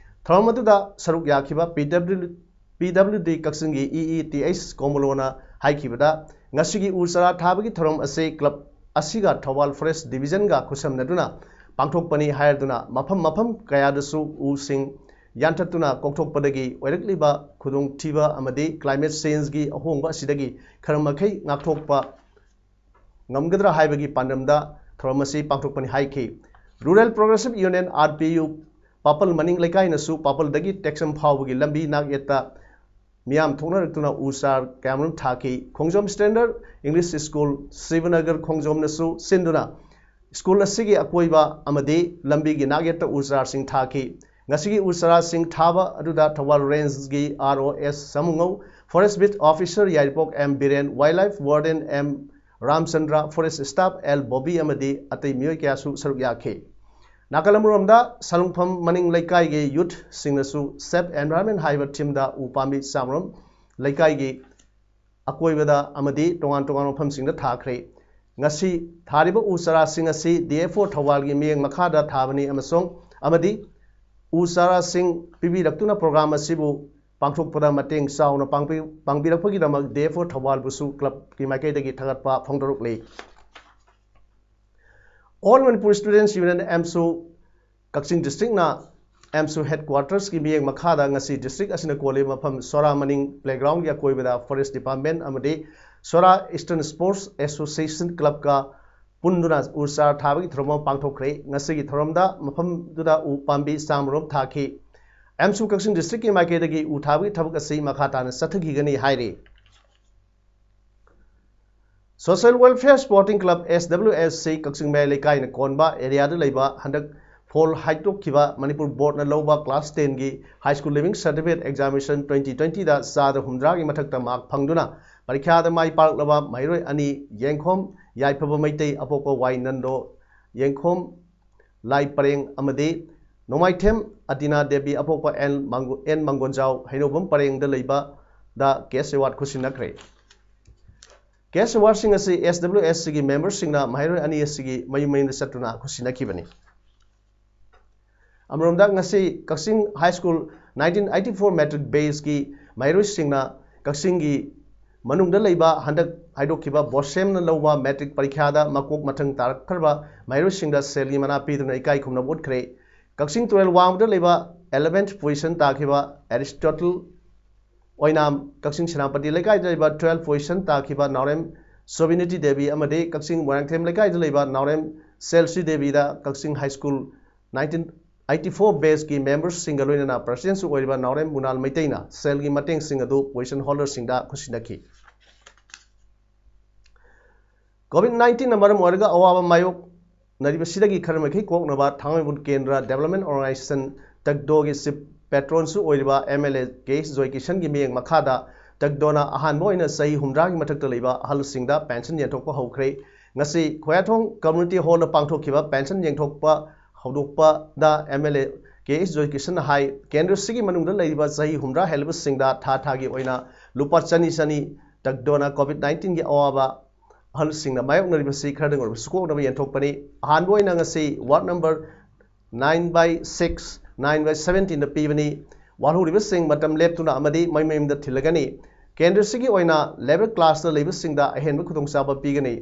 ꯊꯧꯔꯝ ꯑꯗꯨꯗ ꯁꯔꯨꯛ ꯌꯥꯈꯤꯕ P W, P W D ꯀꯛꯆꯤꯡꯒꯤ E E Th ꯀꯣꯃꯣꯂꯣꯅ ꯍꯥꯏꯈꯤꯕꯗ, ꯉꯁꯤꯒꯤ ꯎ ꯆꯥꯔꯥ ꯊꯥꯕꯒꯤ ꯊꯧꯔꯝ ꯑꯁꯤ club ꯑꯁꯤꯒ ꯊꯧꯕꯥꯜ Forest Division ꯒ ꯈꯨꯠꯁꯝꯅꯗꯨꯅ ꯄꯥꯡꯊꯣꯛꯄꯅꯤ ꯍꯥꯏꯔꯗꯨꯅ ꯃꯐꯝ ꯃꯐꯝ ꯀꯌꯥꯗꯁꯨ ꯎꯁꯤꯡ ꯌꯥꯟꯊꯠꯇꯨꯅ ꯀꯣꯛꯊꯣꯛꯄꯗꯒꯤ ꯑꯣꯏꯔꯛꯂꯤꯕ ꯈꯨꯗꯣꯡꯊꯤꯕ ꯑꯃꯗꯤ climate change ꯒꯤ ꯑꯍꯣꯡꯕ ꯑꯁꯤꯗꯒꯤ ꯈꯔ ꯃꯈꯩ ꯉꯥꯛꯊꯣꯛꯄ ꯉꯝꯒꯗ꯭ꯔꯥ ꯍꯥꯏꯕꯒꯤ ꯄꯥꯟꯗꯝꯗ ꯊꯧꯔꯝ ꯑꯁꯤ ꯄꯥꯡꯊꯣꯛꯄꯅꯤ ꯍꯥꯏꯈꯤ꯫ Rural Progressive Union, R P U, ꯄꯥꯄꯜ ꯃꯅꯤꯡ ꯂꯩꯀꯥꯏꯅꯁꯨ ꯄꯥꯄꯜꯗꯒꯤ ꯇꯦꯛꯁꯝ ꯐꯥꯎꯕꯒꯤ ꯂꯝꯕꯤ ꯅꯥꯛ ꯌꯦꯠꯇ ꯃꯤꯌꯥꯝ ꯊꯣꯛꯅꯔꯛꯇꯨꯅ ꯎ ꯆꯥꯔ ꯀꯌꯥꯃꯔꯨꯝ ꯊꯥꯈꯤ꯫ ꯈꯣꯡꯖꯣꯝ Standard English School, ꯁꯤꯕꯅꯒꯔ ꯈꯣꯡꯖꯣꯝꯅꯁꯨ ꯁꯤꯟꯗꯨꯅ ꯁ꯭ꯀꯨꯜ ꯑꯁꯤꯒꯤ ꯑꯀꯣꯏꯕ ꯑꯃꯗꯤ ꯂꯝꯕꯤꯒꯤ ꯅꯥꯛ ꯌꯦꯠꯇ ꯎ ꯆꯥꯔꯁꯤꯡ ꯊꯥꯈꯤ꯫ ꯉꯁꯤꯒꯤ ꯎ ꯆꯥꯔꯥꯁꯤꯡ ꯊꯥꯕ ꯑꯗꯨꯗ Thoubal ꯔꯦꯟꯖꯒꯤ R O S ꯁꯥꯃꯨꯉꯧ, Forest Beat Officer ꯌꯥꯏꯔꯤꯄꯣꯛ M Biren, Wildlife Warden M ꯔꯥꯝꯆꯟꯗ꯭ꯔ, Forest Staff L Bobby ꯑꯃꯗꯤ ꯑꯇꯩ ꯃꯤꯑꯣꯏ ꯀꯌꯥꯁꯨ ꯁꯔꯨꯛ ꯌꯥꯈꯤ꯫ ꯅꯥꯀꯜ ꯑꯃꯔꯣꯝꯗ ꯁꯂꯨꯡꯐꯝ ꯃꯅꯤꯡ ꯂꯩꯀꯥꯏꯒꯤ ꯌꯨꯠꯁꯤꯡꯅꯁꯨ Save Environment ꯍꯥꯏꯕ ꯊꯤꯝꯗ ꯎ ꯄꯥꯝꯕꯤ ꯆꯥꯃꯔꯣꯝ ꯂꯩꯀꯥꯏꯒꯤ ꯑꯀꯣꯏꯕꯗ ꯑꯃꯗꯤ ꯇꯣꯉꯥꯟ ꯇꯣꯉꯥꯟꯕ ꯃꯐꯝꯁꯤꯡꯗ ꯊꯥꯈ꯭ꯔꯦ꯫ ꯉꯁꯤ ꯊꯥꯔꯤꯕ ꯎ ꯆꯥꯔꯥꯁꯤꯡ ꯑꯁꯤ D F O ꯊꯧꯕꯥꯜꯒꯤ ꯃꯤꯠꯌꯦꯡ ꯃꯈꯥꯗ ꯊꯥꯕꯅꯤ ꯑꯃꯁꯨꯡ ꯑꯃꯗꯤ ꯎ ꯆꯥꯔꯥꯁꯤꯡ ꯄꯤꯕꯤꯔꯛꯇꯨꯅ ꯄ꯭ꯔꯣꯒ꯭ꯔꯥꯝ ꯑꯁꯤꯕꯨ ꯄꯥꯡꯊꯣꯛꯄꯗ ꯃꯇꯦꯡ ꯆꯥꯎꯅ ꯄꯥꯡꯕꯤ-, ꯄꯥꯡꯕꯤꯔꯛꯄꯒꯤꯗꯃꯛ D F O ꯊꯧꯕꯥꯜꯕꯨꯁꯨ ꯀ꯭ꯂꯕꯀꯤ ꯃꯥꯏꯀꯩꯗꯒꯤ ꯊꯥꯒꯠꯄ ꯐꯣꯡꯗꯣꯔꯛꯂꯤ꯫ All Manipur Students Union, AMSU, ꯀꯛꯆꯤꯡ ꯗꯤꯁꯇ꯭ꯔꯤꯛꯅ AMSU ꯍꯦꯗꯀ꯭ꯋꯥꯇꯔꯁꯀꯤ ꯃꯤꯠꯌꯦꯡ ꯃꯈꯥꯗ ꯉꯁꯤ ꯗꯤꯁꯇ꯭ꯔꯤꯛ ꯑꯁꯤꯅ ꯀꯣꯜꯂꯤꯕ ꯃꯐꯝ ꯁꯣꯔꯥ ꯃꯅꯤꯡ ꯄ꯭ꯂꯦꯒ꯭ꯔꯥꯎꯟꯒꯤ ꯑꯀꯣꯏꯕꯗ Forest Department ꯑꯃꯗꯤ ꯁꯣꯔꯥ Eastern Sports Association ꯀ꯭ꯂꯕꯀ ꯄꯨꯟꯗꯨꯅ ꯎ ꯆꯥꯔ ꯊꯥꯕꯒꯤ ꯊꯧꯔꯝ ꯑꯃ ꯄꯥꯡꯊꯣꯛꯈ꯭ꯔꯦ꯫ ꯉꯁꯤꯒꯤ ꯊꯧꯔꯝꯗ ꯃꯐꯝꯗꯨꯗ ꯎ ꯄꯥꯝꯕꯤ ꯆꯥꯃꯔꯣꯝ ꯊꯥꯈꯤ꯫ AMSU ꯀꯛꯆꯤꯡ ꯗꯤꯁꯇ꯭ꯔꯤꯛꯀꯤ ꯃꯥꯏꯀꯩꯗꯒꯤ ꯎ ꯊꯥꯕꯒꯤ ꯊꯕꯛ ꯑꯁꯤ ꯃꯈꯥ ꯇꯥꯅ ꯆꯠꯊꯈꯤꯒꯅꯤ ꯍꯥꯏꯔꯤ꯫ Social Welfare Sporting Club, S W S C, ꯀꯛꯆꯤꯡ ꯃꯌꯥꯏ ꯂꯩꯀꯥꯏꯅ ꯀꯣꯟꯕ ꯑꯦꯔꯤꯌꯥꯗ ꯂꯩꯕ ꯍꯟꯗꯛ ꯐꯣꯜ ꯍꯥꯏꯗꯣꯛꯈꯤꯕ ꯃꯅꯤꯄꯨꯔ ꯕꯣꯔꯗꯅ ꯂꯧꯕ ꯀ꯭ꯂꯥꯁ ꯇꯦꯟꯒꯤ High School Leaving Certificate Examination twenty twenty ꯗ ꯆꯥꯗ ꯍꯨꯝꯗ꯭ꯔꯥꯒꯤ ꯃꯊꯛꯇ ꯃꯥꯔꯛ ꯐꯪꯗꯨꯅ ꯄꯔꯤꯈ꯭ꯌꯥꯗ ꯃꯥꯏ ꯄꯥꯛꯂꯕ ꯃꯍꯩꯔꯣꯏ ꯑꯅꯤ, ꯌꯦꯡꯈꯣꯝ ꯌꯥꯏꯐꯕ ꯃꯩꯇꯩ, ꯑꯄꯣꯛꯄ ꯋꯥꯏ ꯅꯟꯗꯣ, ꯌꯦꯡꯈꯣꯝ ꯂꯥꯏ ꯄꯔꯦꯡ ꯑꯃꯗꯤ ꯅꯣꯡꯃꯥꯏꯊꯦꯝ ꯑꯇꯤꯅꯥ ꯗꯦꯕꯤ, ꯑꯄꯣꯛꯄ ꯑꯦꯟ ꯃꯥꯡꯒꯣ-, ꯑꯦꯟ ꯃꯥꯡꯒꯣꯟꯖꯥꯎ, ꯍꯩꯅꯧꯕꯝ ꯄꯔꯦꯡꯗ ꯂꯩꯕꯗ cash award ꯈꯨꯠꯁꯤꯟꯅꯈ꯭ꯔꯦ꯫ Cash awardꯁꯤꯡ ꯑꯁꯤ S W S Cꯒꯤ memberꯁꯤꯡꯅ ꯃꯍꯩꯔꯣꯏ ꯑꯅꯤ ꯑꯁꯤꯒꯤ ꯃꯌꯨꯝ ꯃꯌꯨꯝꯗ ꯆꯠꯇꯨꯅ ꯈꯨꯠꯁꯤꯟꯅꯈꯤꯕꯅꯤ꯫ ꯑꯃꯔꯣꯝꯗ ꯉꯁꯤ ꯀꯛꯆꯤꯡ High School nineteen eighty-four matric batchꯀꯤ ꯃꯍꯩꯔꯣꯏꯁꯤꯡꯅ ꯀꯛꯆꯤꯡꯒꯤ ꯃꯅꯨꯡꯗ ꯂꯩꯕ ꯍꯟꯗꯛ ꯍꯥꯏꯗꯣꯛꯈꯤꯕ ꯕꯣꯁꯦꯝꯅ ꯂꯧꯕ ꯃꯦꯇ꯭ꯔꯤꯛ ꯄꯔꯤꯈ꯭ꯌꯥꯗ ꯃꯀꯣꯛ ꯃꯊꯪ ꯇꯥꯔꯛꯈ꯭ꯔꯕ ꯃꯍꯩꯔꯣꯏꯁꯤꯡꯗ ꯁꯦꯜꯒꯤ ꯃꯅꯥ ꯄꯤꯗꯨꯅ ꯏꯀꯥꯏ ꯈꯨꯝꯅꯕ ꯎꯠꯈ꯭ꯔꯦ꯫ ꯀꯛꯆꯤꯡ ꯇꯨꯔꯦꯜ ꯋꯥꯡꯃꯗ ꯂꯩꯕ eleventh position ꯇꯥꯈꯤꯕ ꯑꯦꯔꯤꯁꯇꯣꯇꯜ ꯑꯣꯏꯅꯥꯝ, ꯀꯛꯆꯤꯡ ꯁꯦꯅꯥꯄꯇꯤ ꯂꯩꯀꯥꯏꯗ ꯂꯩꯕ twelve position ꯇꯥꯈꯤꯕ ꯅꯥꯎꯔꯦꯝ ꯁꯣꯕꯤꯅꯤꯇꯤ ꯗꯦꯕꯤ ꯑꯃꯗꯤ ꯀꯛꯆꯤꯡ ꯃꯣꯏꯔꯥꯡꯊꯦꯝ ꯂꯩꯀꯥꯏꯗ ꯂꯩꯕ ꯅꯥꯎꯔꯦꯝ ꯁꯦꯜꯁꯤ ꯗꯦꯕꯤꯗ Kakching high school nineteen eighty four ꯕꯦꯁꯀꯤ ꯃꯦꯝꯕꯔꯁꯤꯡꯒ ꯂꯣꯏꯅꯅ ꯄ꯭ꯔꯁꯤꯗꯦꯟꯁꯨ ꯑꯣꯏꯔꯤꯕ ꯅꯥꯎꯔꯦꯝ ꯃꯨꯅꯥꯜ ꯃꯩꯇꯩꯅ ꯁꯦꯜꯒꯤ ꯃꯇꯦꯡꯁꯤꯡ ꯑꯗꯨ ꯄꯣꯖꯤꯁꯟ ꯍꯣꯜꯗꯔꯁꯤꯡꯗ ꯈꯨꯠꯁꯤꯟꯅꯈꯤ꯫ ꯀꯣꯚꯤꯗ ꯅꯥꯏꯟꯇꯤꯟꯅ ꯃꯔꯝ ꯑꯣꯏꯔꯒ ꯑꯋꯥꯕ ꯃꯥꯌꯣꯛꯅꯔꯤꯕꯁꯤꯗꯒꯤ ꯈꯔ ꯃꯈꯩ ꯀꯣꯛꯅꯕ ꯊꯥꯡꯃꯩꯕꯟ ꯀꯦꯟꯗ꯭ꯔ ꯗꯦꯕꯂꯞꯃꯦꯟ ꯑꯣꯔꯒꯅꯥꯏꯖꯦꯁꯟ ꯇꯛꯗꯣꯒꯤ ꯆꯤꯐ ꯄꯦꯇ꯭ꯔꯣꯟꯁꯨ ꯑꯣꯏꯔꯤꯕ ꯑꯦꯝ ꯑꯦꯜ ꯑꯦ ꯀꯦ ꯑꯦꯁ ꯖꯣꯏꯀꯤꯁꯟꯒꯤ ꯃꯤꯠꯌꯦꯡ ꯃꯈꯥꯗ ꯇꯛꯗꯣꯅ ꯑꯍꯥꯟꯕ ꯑꯣꯏꯅ ꯆꯍꯤ ꯍꯨꯝꯗ꯭ꯔꯥꯒꯤ ꯃꯊꯛꯇ ꯂꯩꯕ ꯑꯍꯜꯁꯤꯡꯗ ꯄꯦꯟꯁꯟ ꯌꯦꯟꯊꯣꯛꯄ ꯍꯧꯈ꯭ꯔꯦ꯫ ꯉꯁꯤ ꯈꯣꯌꯥꯊꯣꯡ ꯀꯝꯃ꯭ꯌꯨꯅꯤꯇꯤ ꯍꯣꯜꯗ ꯄꯥꯡꯊꯣꯛꯈꯤꯕ ꯄꯦꯟꯁꯟ ꯌꯦꯟꯊꯣꯛꯄ ꯍꯧꯗꯣꯛꯄꯗ M L A K S ꯖꯣꯏꯀꯤꯁꯟꯅ ꯍꯥꯏ, ꯀꯦꯟꯗ꯭ꯔꯁꯤꯒꯤ ꯃꯅꯨꯡꯗ ꯂꯩꯔꯤꯕ ꯆꯍꯤ ꯍꯨꯝꯗ꯭ꯔꯥ ꯍꯦꯜꯂꯕꯁꯤꯡꯗ ꯊꯥ ꯊꯥꯒꯤ ꯑꯣꯏꯅ ꯂꯨꯄꯥ ꯆꯅꯤ ꯆꯅꯤ ꯇꯛꯗꯣꯅ ꯀꯣꯚꯤꯗ ꯅꯥꯏꯟꯇꯤꯟꯒꯤ ꯑꯋꯥꯕ ꯑꯍꯜꯁꯤꯡꯅ ꯃꯥꯌꯣꯛꯅꯔꯤꯕꯁꯤ ꯈꯔꯗꯪ ꯑꯣꯏꯔꯕꯁꯨ ꯀꯣꯛꯅꯕ ꯌꯦꯟꯊꯣꯛꯄꯅꯤ꯫ ꯑꯍꯥꯟꯕ ꯑꯣꯏꯅ ꯉꯁꯤ ward number nine by six, nine by seventeenꯗ ꯄꯤꯕꯅꯤ꯫ ꯋꯥꯠꯍꯧꯔꯤꯕꯁꯤꯡ ꯃꯇꯝ ꯂꯦꯞꯇꯨꯅ ꯑꯃꯗꯤ ꯃꯌꯨꯝ ꯃꯌꯨꯝꯗ ꯊꯤꯜꯂꯒꯅꯤ꯫ ꯀꯦꯟꯗ꯭ꯔꯁꯤꯒꯤ ꯑꯣꯏꯅ ꯂꯦꯕꯔ ꯀ꯭ꯂꯥꯁꯇ ꯂꯩꯕꯁꯤꯡꯗ ꯑꯍꯦꯟꯕ ꯈꯨꯗꯣꯡꯆꯥꯕ ꯄꯤꯒꯅꯤ꯫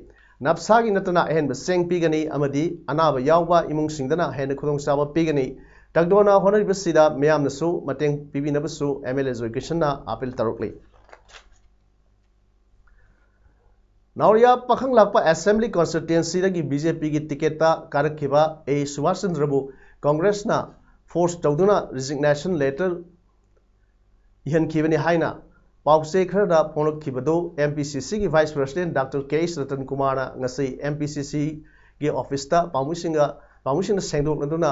ꯅꯞꯁꯥꯒꯤ ꯅꯠꯇꯅ ꯑꯍꯦꯟꯕ ꯆꯦꯡ ꯄꯤꯒꯅꯤ ꯑꯃꯗꯤ ꯑꯅꯥꯕ ꯌꯥꯎꯕ ꯏꯃꯨꯡꯁꯤꯡꯗꯅ ꯍꯦꯟꯅ ꯈꯨꯗꯣꯡꯆꯥꯕ ꯄꯤꯒꯅꯤ꯫ ꯇꯛꯗꯣꯅ ꯍꯣꯠꯅꯔꯤꯕꯁꯤꯗ ꯃꯤꯌꯥꯝꯅꯁꯨ ꯃꯇꯦꯡ ꯄꯤꯕꯤꯅꯕꯁꯨ ꯑꯦꯝ ꯑꯦꯜ ꯑꯦ ꯖꯣꯏꯀꯤꯁꯟꯅ ꯑꯥꯄꯤꯜ ꯇꯧꯔꯛꯂꯤ꯫ ꯅꯥꯎꯔꯤꯌꯥ ꯄꯥꯈꯪ ꯂꯥꯛꯄ ꯑꯦꯁꯦꯝꯕ꯭ꯂꯤ ꯀꯣꯟꯁꯇꯤꯇ꯭ꯋꯦꯟꯁꯤꯗꯒꯤ ꯕꯤ ꯖꯦ ꯄꯤꯒꯤ ꯇꯤꯀꯦꯠꯇ ꯀꯥꯔꯛꯈꯤꯕ ꯑꯦ ꯁꯨꯕꯥꯁ ꯆꯟꯗ꯭ꯔꯕꯨ ꯀꯣꯡꯒ꯭ꯔꯦꯁꯅ ꯐꯣꯔꯁ ꯇꯧꯗꯨꯅ ꯔꯤꯖꯤꯒꯅꯦꯁꯟ ꯂꯦꯇꯔ ꯏꯍꯟꯈꯤꯕꯅꯤ ꯍꯥꯏꯅ ꯄꯥꯎꯆꯦ ꯈꯔꯗ ꯐꯣꯡꯂꯛꯈꯤꯕꯗꯨ ꯑꯦꯝ ꯄꯤ ꯁꯤ ꯁꯤꯒꯤ ꯚꯥꯏꯁ ꯄ꯭ꯔꯁꯤꯗꯦꯟ ꯗꯥꯛꯇꯔ ꯀꯦ ꯑꯦꯁ ꯔꯇꯟ ꯀꯨꯃꯥꯔꯅ ꯉꯁꯤ ꯑꯦꯝ ꯄꯤ ꯁꯤ ꯁꯤꯒꯤ ꯑꯣꯐꯤꯁꯇ ꯄꯥꯎꯃꯤꯁꯤꯡꯒ, ꯄꯥꯎꯃꯤꯁꯤꯡꯅ ꯁꯦꯡꯗꯣꯛꯅꯗꯨꯅ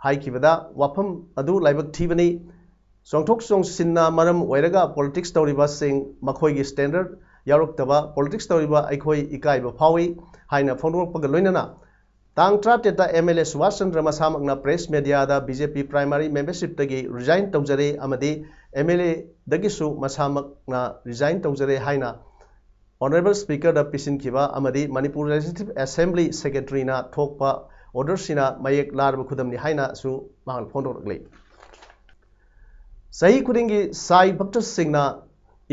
ꯍꯥꯏꯈꯤꯕꯗ ꯋꯥꯐꯝ ꯑꯗꯨ ꯂꯥꯏꯕꯛ ꯊꯤꯕꯅꯤ꯫ ꯆꯣꯡꯊꯣꯛ ꯆꯣꯡꯁꯤꯟꯅ ꯃꯔꯝ ꯑꯣꯏꯔꯒ ꯄꯣꯂꯤꯇꯤꯛꯁ ꯇꯧꯔꯤꯕꯁꯤꯡ ꯃꯈꯣꯏꯒꯤ ꯁ꯭ꯇꯦꯟꯗꯔꯗ ꯌꯥꯎꯔꯛꯇꯕ ꯄꯣꯂꯤꯇꯤꯛꯁ ꯇꯧꯔꯤꯕ ꯑꯩꯈꯣꯏ ꯏꯀꯥꯏꯕ ꯐꯥꯎꯏ ꯍꯥꯏꯅ ꯐꯣꯡꯗꯣꯔꯛꯄꯒ ꯂꯣꯏꯅꯅ ꯇꯥꯡ ꯇꯔꯥꯇꯔꯦꯠꯇ ꯑꯦꯝ ꯑꯦꯜ ꯑꯦ ꯁꯨꯕꯥꯁ ꯆꯟꯗ꯭ꯔ ꯃꯁꯥꯃꯛꯅ ꯄ꯭ꯔꯦꯁ ꯃꯦꯗꯤꯌꯥꯗ ꯕꯤ ꯖꯦ ꯄꯤ ꯄ꯭ꯔꯥꯏꯃꯥꯔꯤ ꯃꯦꯝꯕꯔꯁꯤꯞꯇꯒꯤ ꯔꯤꯖꯥꯏꯟ ꯇꯧꯖꯔꯦ ꯑꯃꯗꯤ ꯑꯦꯝ ꯑꯦꯜ ꯑꯦꯗꯒꯤꯁꯨ ꯃꯁꯥꯃꯛꯅ ꯔꯤꯖꯥꯏꯟ ꯇꯧꯖꯔꯦ ꯍꯥꯏꯅ ꯑꯣꯅꯔꯦꯕꯜ ꯁ꯭ꯄꯤꯀꯔꯗ ꯄꯤꯁꯤꯟꯈꯤꯕ ꯑꯃꯗꯤ ꯃꯅꯤꯄꯨꯔ ꯂꯦꯖꯤꯁꯂꯦꯇꯤꯚ ꯑꯦꯁꯦꯝꯕ꯭ꯂꯤ ꯁꯦꯀ꯭ꯔꯦꯇꯔꯤꯅ ꯊꯣꯛꯄ ꯑꯣꯔꯗꯔꯁꯤꯅ ꯃꯌꯦꯛ ꯂꯥꯔꯕ ꯈꯨꯗꯝꯅꯤ ꯍꯥꯏꯅꯁꯨ ꯃꯍꯥꯛꯅ ꯐꯣꯡꯗꯣꯔꯛꯂꯤ꯫ ꯆꯍꯤ ꯈꯨꯗꯤꯡꯒꯤ ꯁꯥꯏ ꯚꯛꯇꯁꯤꯡꯅ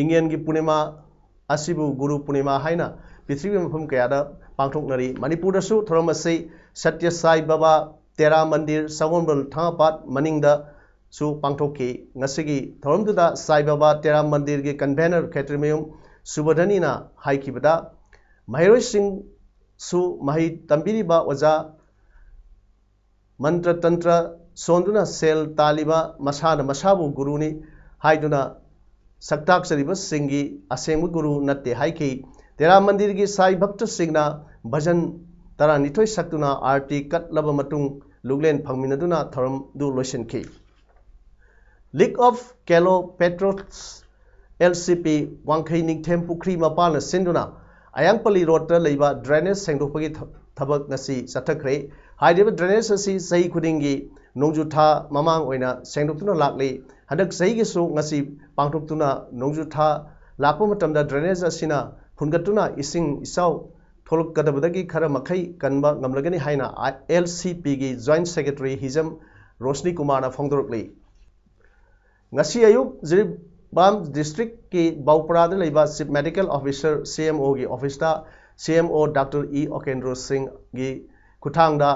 ꯏꯉꯦꯟꯒꯤ ꯄꯨꯔꯅꯤꯃꯥ ꯑꯁꯤꯕꯨ ꯒꯨꯔꯨ ꯄꯨꯔꯅꯤꯃꯥ ꯍꯥꯏꯅ ꯄ꯭ꯔꯤꯊꯤꯕꯤꯒꯤ ꯃꯐꯝ ꯀꯌꯥꯗ ꯄꯥꯡꯊꯣꯛꯅꯔꯤ꯫ ꯃꯅꯤꯄꯨꯔꯗꯁꯨ ꯊꯧꯔꯝ ꯑꯁꯤ ꯁꯠꯌ ꯁꯥꯏ ꯕꯥꯕꯥ ꯇꯦꯔꯥ ꯃꯟꯗꯤꯔ, ꯁꯒꯣꯜꯕꯜ ꯊꯥꯡꯒꯄꯥꯠ ꯃꯅꯤꯡꯗꯁꯨ ꯄꯥꯡꯊꯣꯛꯈꯤ꯫ ꯉꯁꯤꯒꯤ ꯊꯧꯔꯝꯗꯨꯗ ꯁꯥꯏ ꯕꯥꯕꯥ ꯇꯦꯔꯥ ꯃꯟꯗꯤꯔꯒꯤ ꯀꯟꯚꯦꯅꯔ ꯈꯦꯇ꯭ꯔꯤꯃꯌꯨꯝ ꯁꯨꯕꯙꯅꯤꯅ ꯍꯥꯏꯈꯤꯕꯗ, ꯃꯍꯩꯔꯣꯏꯁꯤꯡꯁꯨ ꯃꯍꯩ ꯇꯝꯕꯤꯔꯤꯕ ꯑꯣꯖꯥ ꯃꯟꯇ꯭ꯔ ꯇꯟꯇ꯭ꯔ ꯁꯣꯟꯗꯨꯅ ꯁꯦꯜ ꯇꯥꯜꯂꯤꯕ ꯃꯁꯥꯅ ꯃꯁꯥꯕꯨ ꯒꯨꯔꯨꯅꯤ ꯍꯥꯏꯗꯨꯅ ꯁꯛꯇꯥꯛꯆꯔꯤꯕꯁꯤꯡꯒꯤ ꯑꯁꯦꯡꯕ ꯒꯨꯔꯨ ꯅꯠꯇꯦ ꯍꯥꯏꯈꯤ꯫ ꯇꯦꯔꯥ ꯃꯟꯗꯤꯔꯒꯤ ꯁꯥꯏ ꯚꯛꯇꯁꯤꯡꯅ ꯚꯖꯟ ꯇꯔꯥꯅꯤꯊꯣꯏ ꯁꯛꯇꯨꯅ ꯑꯥꯔꯇꯤ ꯀꯠꯂꯕ ꯃꯇꯨꯡ ꯂꯨꯛꯂꯦꯟ ꯐꯪꯃꯤꯟꯅꯗꯨꯅ ꯊꯧꯔꯝꯗꯨ ꯂꯣꯏꯁꯤꯟꯈꯤ꯫ League of Kalo Patriots, L C P, ꯋꯥꯡꯈꯩ ꯅꯤꯡꯊꯦꯝ ꯄꯨꯈ꯭ꯔꯤ ꯃꯄꯥꯟꯅ ꯁꯤꯟꯗꯨꯅ ꯑꯌꯥꯡꯄꯜꯂꯤ ꯔꯣꯗꯇ ꯂꯩꯕ drainage ꯁꯦꯡꯗꯣꯛꯄꯒꯤ ꯊ-, ꯊꯕꯛ ꯉꯁꯤ ꯆꯠꯊꯈ꯭ꯔꯦ꯫ ꯍꯥꯏꯔꯤꯕ drainage ꯑꯁꯤ ꯆꯍꯤ ꯈꯨꯗꯤꯡꯒꯤ ꯅꯣꯡꯖꯨ ꯊꯥ ꯃꯃꯥꯡ ꯑꯣꯏꯅ ꯁꯦꯡꯗꯣꯛꯇꯨꯅ ꯂꯥꯛꯂꯤ꯫ ꯍꯟꯗꯛ ꯆꯍꯤꯒꯤꯁꯨ ꯉꯁꯤ ꯄꯥꯡꯊꯣꯛꯇꯨꯅ ꯅꯣꯡꯖꯨ ꯊꯥ ꯂꯥꯛꯄ ꯃꯇꯝꯗ drainage ꯑꯁꯤꯅ ꯐꯨꯟꯒꯠꯇꯨꯅ ꯏꯁꯤꯡ ꯏꯆꯥꯎ ꯊꯣꯛꯂꯛꯀꯗꯕꯗꯒꯤ ꯈꯔ ꯃꯈꯩ ꯀꯟꯕ ꯉꯝꯂꯒꯅꯤ ꯍꯥꯏꯅ L C Pꯒꯤ Joint Secretary ꯍꯤꯖꯝ ꯔꯣꯁꯅꯤ ꯀꯨꯃꯥꯔꯅ ꯐꯣꯡꯗꯣꯔꯛꯂꯤ꯫ ꯉꯁꯤ ꯑꯌꯨꯛ ꯖꯤꯔꯤꯕꯥꯝ districtꯀꯤ ꯕꯥꯎꯄꯔꯥꯗ ꯂꯩꯕ Chief Medical Officer, C M Oꯒꯤ officeꯇ C M O Doctor E ꯑꯣꯀꯦꯟꯗ꯭ꯔꯣ ꯁꯤꯡꯒꯤ ꯈꯨꯠꯊꯥꯡꯗ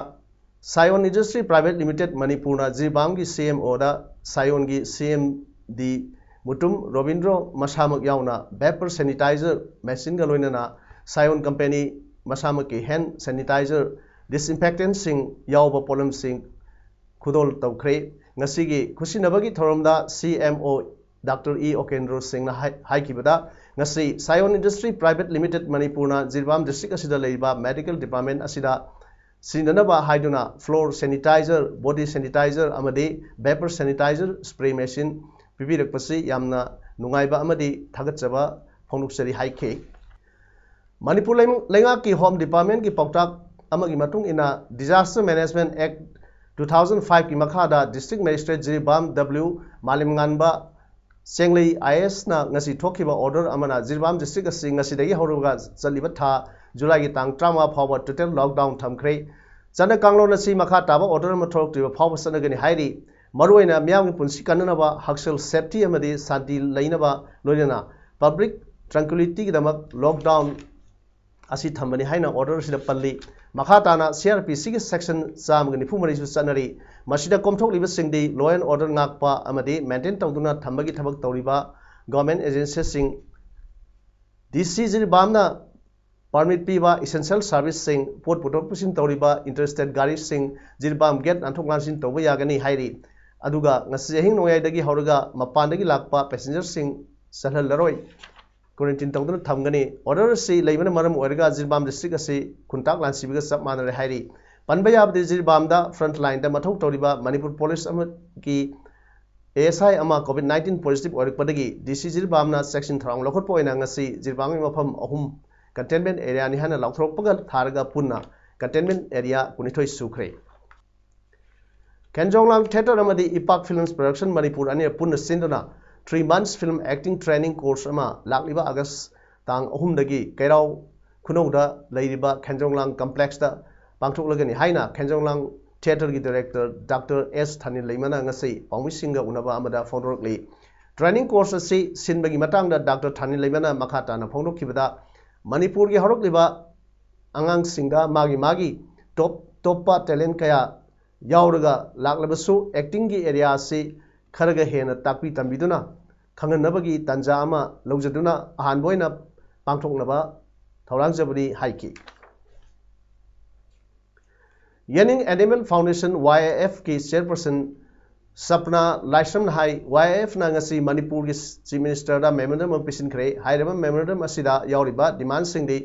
Sion Industry Private Limited ꯃꯅꯤꯄꯨꯔꯅ ꯖꯤꯔꯤꯕꯥꯝꯒꯤ C M Oꯗ Sionꯒꯤ C M D Mutum Robindro ꯃꯁꯥꯃꯛ ꯌꯥꯎꯅ vapor sanitizer machineꯒ ꯂꯣꯏꯅꯅ Sion company ꯃꯁꯥꯃꯛꯀꯤ hand sanitizer, disinfectantꯁꯤꯡ ꯌꯥꯎꯕ ꯄꯣꯠꯂꯝꯁꯤꯡ ꯈꯨꯗꯣꯜ ꯇꯧꯈ꯭ꯔꯦ꯫ ꯉꯁꯤꯒꯤ ꯈꯨꯠꯁꯤꯟꯅꯕꯒꯤ ꯊꯧꯔꯝꯗ C M O Doctor E ꯑꯣꯀꯦꯟꯗ꯭ꯔꯣ ꯁꯤꯡꯅ ꯍꯥꯏ-, ꯍꯥꯏꯈꯤꯕꯗ, ꯉꯁꯤ Sion Industry Private Limited ꯃꯅꯤꯄꯨꯔꯅ ꯖꯤꯔꯤꯕꯥꯝ district ꯑꯁꯤꯗ ꯂꯩꯔꯤꯕ medical department ꯑꯁꯤꯗ ꯁꯤꯖꯤꯟꯅꯅꯕ ꯍꯥꯏꯗꯨꯅ floor sanitizer, body sanitizer ꯑꯃꯗꯤ vapor sanitizer spray machine ꯄꯤꯕꯤꯔꯛꯄꯁꯤ ꯌꯥꯝꯅ ꯅꯨꯡꯉꯥꯏꯕ ꯑꯃꯗꯤ ꯊꯥꯒꯠꯆꯕ ꯐꯣꯡꯗꯣꯛꯆꯔꯤ ꯍꯥꯏꯈꯤ꯫ ꯃꯅꯤꯄꯨꯔ ꯂꯩ-, ꯂꯩꯉꯥꯛꯀꯤ Home Departmentꯀꯤ ꯄꯥꯎꯇꯥꯛ ꯑꯃꯒꯤ ꯃꯇꯨꯡ ꯏꯟꯅ, Disaster Management Act two thousand fiveꯀꯤ ꯃꯈꯥꯗ District Magistrate Jiribam W ꯃꯥꯂꯦꯝꯉꯥꯟꯕ ꯆꯦꯡꯂꯩ I A Sꯅ ꯉꯁꯤ ꯊꯣꯛꯈꯤꯕ order ꯑꯃꯅ ꯖꯤꯔꯤꯕꯥꯝ district ꯑꯁꯤ ꯉꯁꯤꯗꯒꯤ ꯍꯧꯔꯒ ꯆꯠꯂꯤꯕ ꯊꯥ ꯖꯨꯂꯥꯏꯒꯤ ꯇꯥꯡ ꯇꯔꯥꯃꯉꯥ ꯐꯥꯎꯕ total lockdown ꯊꯝꯈ꯭ꯔꯦ꯫ ꯆꯠꯅ ꯀꯥꯡꯂꯣꯟ ꯑꯁꯤ ꯃꯈꯥ ꯇꯥꯕ order ꯑꯃ ꯊꯣꯛꯂꯛꯇ꯭ꯔꯤꯕ ꯐꯥꯎꯕ ꯆꯠꯅꯒꯅꯤ ꯍꯥꯏꯔꯤ꯫ ꯃꯔꯨꯑꯣꯏꯅ ꯃꯤꯌꯥꯝꯒꯤ ꯄꯨꯟꯁꯤ ꯀꯟꯅꯅꯕ, ꯍꯛꯁꯦꯜ safety ꯑꯃꯗꯤ ꯁꯥꯟꯇꯤ ꯂꯩꯅꯕ, ꯂꯣꯏꯅꯅ public tranquilityꯒꯤꯗꯃꯛ lockdown ꯑꯁꯤ ꯊꯝꯕꯅꯤ ꯍꯥꯏꯅ order ꯑꯁꯤꯗ ꯄꯜꯂꯤ꯫ ꯃꯈꯥ ꯇꯥꯅ C R P Cꯒꯤ section ꯆꯥꯝꯃꯒ ꯅꯤꯐꯨ ꯃꯔꯤꯁꯨ ꯆꯠꯅꯔꯤ꯫ ꯃꯁꯤꯗ ꯀꯣꯝꯊꯣꯛꯂꯤꯕꯁꯤꯡꯗꯤ law and order ꯉꯥꯛꯄ ꯑꯃꯗꯤ maintain ꯇꯧꯗꯨꯅ ꯊꯝꯕꯒꯤ ꯊꯕꯛ ꯇꯧꯔꯤꯕ government agencyꯁꯤꯡ ꯗꯤ ꯁꯤ ꯖꯤꯔꯤꯕꯥꯝꯅ ꯄꯥꯔꯃꯤꯠ ꯄꯤꯕ ꯏꯁꯦꯟꯁꯤꯌꯦꯜ ꯁꯥꯔꯚꯤꯁꯁꯤꯡ, ꯄꯣꯠ ꯄꯨꯊꯣꯛ ꯄꯨꯁꯤꯟ ꯇꯧꯔꯤꯕ ꯏꯟꯇꯔ ꯁ꯭ꯇꯦꯠ ꯒꯥꯔꯤꯁꯤꯡ ꯖꯤꯔꯤꯕꯥꯝ ꯒꯦꯠ ꯂꯥꯟꯊꯣꯛ ꯂꯥꯟꯁꯤꯟ ꯇꯧꯕ ꯌꯥꯒꯅꯤ ꯍꯥꯏꯔꯤ꯫ ꯑꯗꯨꯒ ꯉꯁꯤ ꯑꯍꯤꯡ ꯅꯣꯡꯌꯥꯏꯗꯒꯤ ꯍꯧꯔꯒ ꯃꯄꯥꯟꯗꯒꯤ ꯂꯥꯛꯄ ꯄꯦꯁꯦꯟꯖꯔꯁꯤꯡ ꯆꯠꯍꯜꯂꯔꯣꯏ, ꯀ꯭ꯋꯥꯔꯦꯟꯇꯤꯟ ꯇꯧꯗꯨꯅ ꯊꯝꯒꯅꯤ꯫ ꯑꯣꯔꯗꯔ ꯑꯁꯤ ꯂꯩꯕꯅ ꯃꯔꯝ ꯑꯣꯏꯔꯒ ꯖꯤꯔꯤꯕꯥꯝ ꯗꯤꯁꯇ꯭ꯔꯤꯛ ꯑꯁꯤ ꯈꯨꯟꯇꯥꯛ ꯂꯥꯟꯁꯤꯕꯒ ꯆꯞ ꯃꯥꯟꯅꯔꯦ ꯍꯥꯏꯔꯤ꯫ ꯄꯟꯕ ꯌꯥꯕꯗꯤ ꯖꯤꯔꯤꯕꯥꯝꯗ ꯐ꯭ꯔꯟꯠ ꯂꯥꯏꯟꯗ ꯃꯊꯧ ꯇꯧꯔꯤꯕ ꯃꯅꯤꯄꯨꯔ ꯄꯨꯂꯤꯁ ꯑꯃꯒꯤ ꯑꯦ ꯑꯦꯁ ꯑꯥꯏ ꯑꯃ ꯀꯣꯚꯤꯗ ꯅꯥꯏꯟꯇꯤꯟ ꯄꯣꯖꯤꯇꯤꯚ ꯑꯣꯏꯔꯛꯄꯗꯒꯤ ꯗꯤ ꯁꯤ ꯖꯤꯔꯤꯕꯥꯝꯅ ꯆꯦꯛꯁꯤꯟ ꯊꯧꯔꯥꯡ ꯂꯧꯈꯠꯄ ꯑꯣꯏꯅ ꯉꯁꯤ ꯖꯤꯔꯤꯕꯥꯝꯒꯤ ꯃꯐꯝ ꯑꯍꯨꯝ ꯀꯟꯇꯦꯟꯃꯦꯟ ꯑꯦꯔꯤꯌꯥꯅꯤ ꯍꯥꯏꯅ ꯂꯥꯎꯊꯣꯔꯛꯄꯒ ꯊꯥꯔꯒ ꯄꯨꯟꯅ ꯀꯟꯇꯦꯟꯃꯦꯟ ꯑꯦꯔꯤꯌꯥ ꯀꯨꯟꯅꯤꯊꯣꯏ ꯁꯨꯈ꯭ꯔꯦ꯫ ꯈꯦꯟꯖꯣꯡꯂꯥꯡ ꯊꯤꯌꯦꯇꯔ ꯑꯃꯗꯤ ꯏꯄꯥꯛ ꯐꯤꯂꯝꯁ ꯄ꯭ꯔꯗꯛꯁꯟ ꯃꯅꯤꯄꯨꯔ ꯑꯅꯤꯔ ꯄꯨꯟꯅ ꯁꯤꯟꯗꯨꯅ three months film acting training course ꯑꯃ ꯂꯥꯛꯂꯤꯕ ꯑꯥꯒꯁ ꯇꯥꯡ ꯑꯍꯨꯝꯗꯒꯤ ꯀꯩꯔꯥꯎ ꯈꯨꯅꯧꯗ ꯂꯩꯔꯤꯕ ꯈꯦꯟꯖꯣꯡꯂꯥꯡ ꯀꯝꯄ꯭ꯂꯦꯛꯁꯇ ꯄꯥꯡꯊꯣꯛꯂꯒꯅꯤ ꯍꯥꯏꯅ ꯈꯦꯟꯖꯣꯡꯂꯥꯡ ꯊꯤꯌꯦꯇꯔꯒꯤ ꯗꯥꯏꯔꯦꯛꯇꯔ ꯗꯥꯛꯇꯔ ꯑꯦꯁ ꯊꯥꯅꯤꯜ ꯂꯩꯃꯅ ꯉꯁꯤ ꯄꯥꯎꯃꯤꯁꯤꯡꯒ ꯎꯅꯕ ꯑꯃꯗ ꯐꯣꯡꯗꯣꯔꯛꯂꯤ꯫ ꯇ꯭ꯔꯦꯅꯤꯡ ꯀꯣꯔꯁ ꯑꯁꯤ ꯁꯤꯟꯕꯒꯤ ꯃꯇꯥꯡꯗ ꯗꯥꯛꯇꯔ ꯊꯥꯅꯤꯜ ꯂꯩꯃꯅ ꯃꯈꯥ ꯇꯥꯅ ꯐꯣꯡꯗꯣꯛꯈꯤꯕꯗ, ꯃꯅꯤꯄꯨꯔꯒꯤ ꯍꯧꯔꯛꯂꯤꯕ ꯑꯉꯥꯡꯁꯤꯡꯗ ꯃꯥꯒꯤ ꯃꯥꯒꯤ ꯇꯣꯞ ꯇꯣꯞꯄ ꯇꯦꯂꯦꯟ ꯀꯌꯥ ꯌꯥꯎꯔꯒ ꯂꯥꯛꯂꯕꯁꯨ, ꯑꯦꯛꯇꯤꯡꯒꯤ ꯑꯦꯔꯤꯌꯥ ꯑꯁꯤ ꯈꯔꯒ ꯍꯦꯟꯅ ꯇꯥꯛꯄꯤ ꯇꯝꯕꯤꯗꯨꯅ ꯈꯪꯍꯟꯅꯕꯒꯤ ꯇꯥꯟꯖꯥ ꯑꯃ ꯂꯧꯖꯗꯨꯅ ꯑꯍꯥꯟꯕ ꯑꯣꯏꯅ ꯄꯥꯡꯊꯣꯛꯅꯕ ꯊꯧꯔꯥꯡꯖꯕꯅꯤ ꯍꯥꯏꯈꯤ꯫ ꯌꯥꯅꯤꯡ ꯑꯦꯅꯤꯃꯦꯜ ꯐꯥꯎꯟꯗꯦꯁꯟ, ꯋꯥꯏ ꯑꯦ ꯑꯦꯐꯀꯤ ꯆꯦꯌꯔꯄꯔꯁꯟ ꯁꯄꯅꯥ ꯂꯥꯏꯁ꯭ꯔꯝꯅ ꯍꯥꯏ, ꯋꯥꯏ ꯑꯦ ꯑꯦꯐꯅ ꯉꯁꯤ ꯃꯅꯤꯄꯨꯔꯒꯤ ꯆꯤꯐ ꯃꯤꯅꯤꯁꯇꯔꯗ ꯃꯦꯃꯣꯔꯦꯟꯗꯝ ꯑꯃ ꯄꯤꯁꯤꯟꯈ꯭ꯔꯦ꯫ ꯍꯥꯏꯔꯤꯕ ꯃꯦꯃꯣꯔꯦꯟꯗꯝ ꯑꯁꯤꯗ ꯌꯥꯎꯔꯤꯕ ꯗꯤꯃꯥꯟꯁꯤꯡꯗꯤ,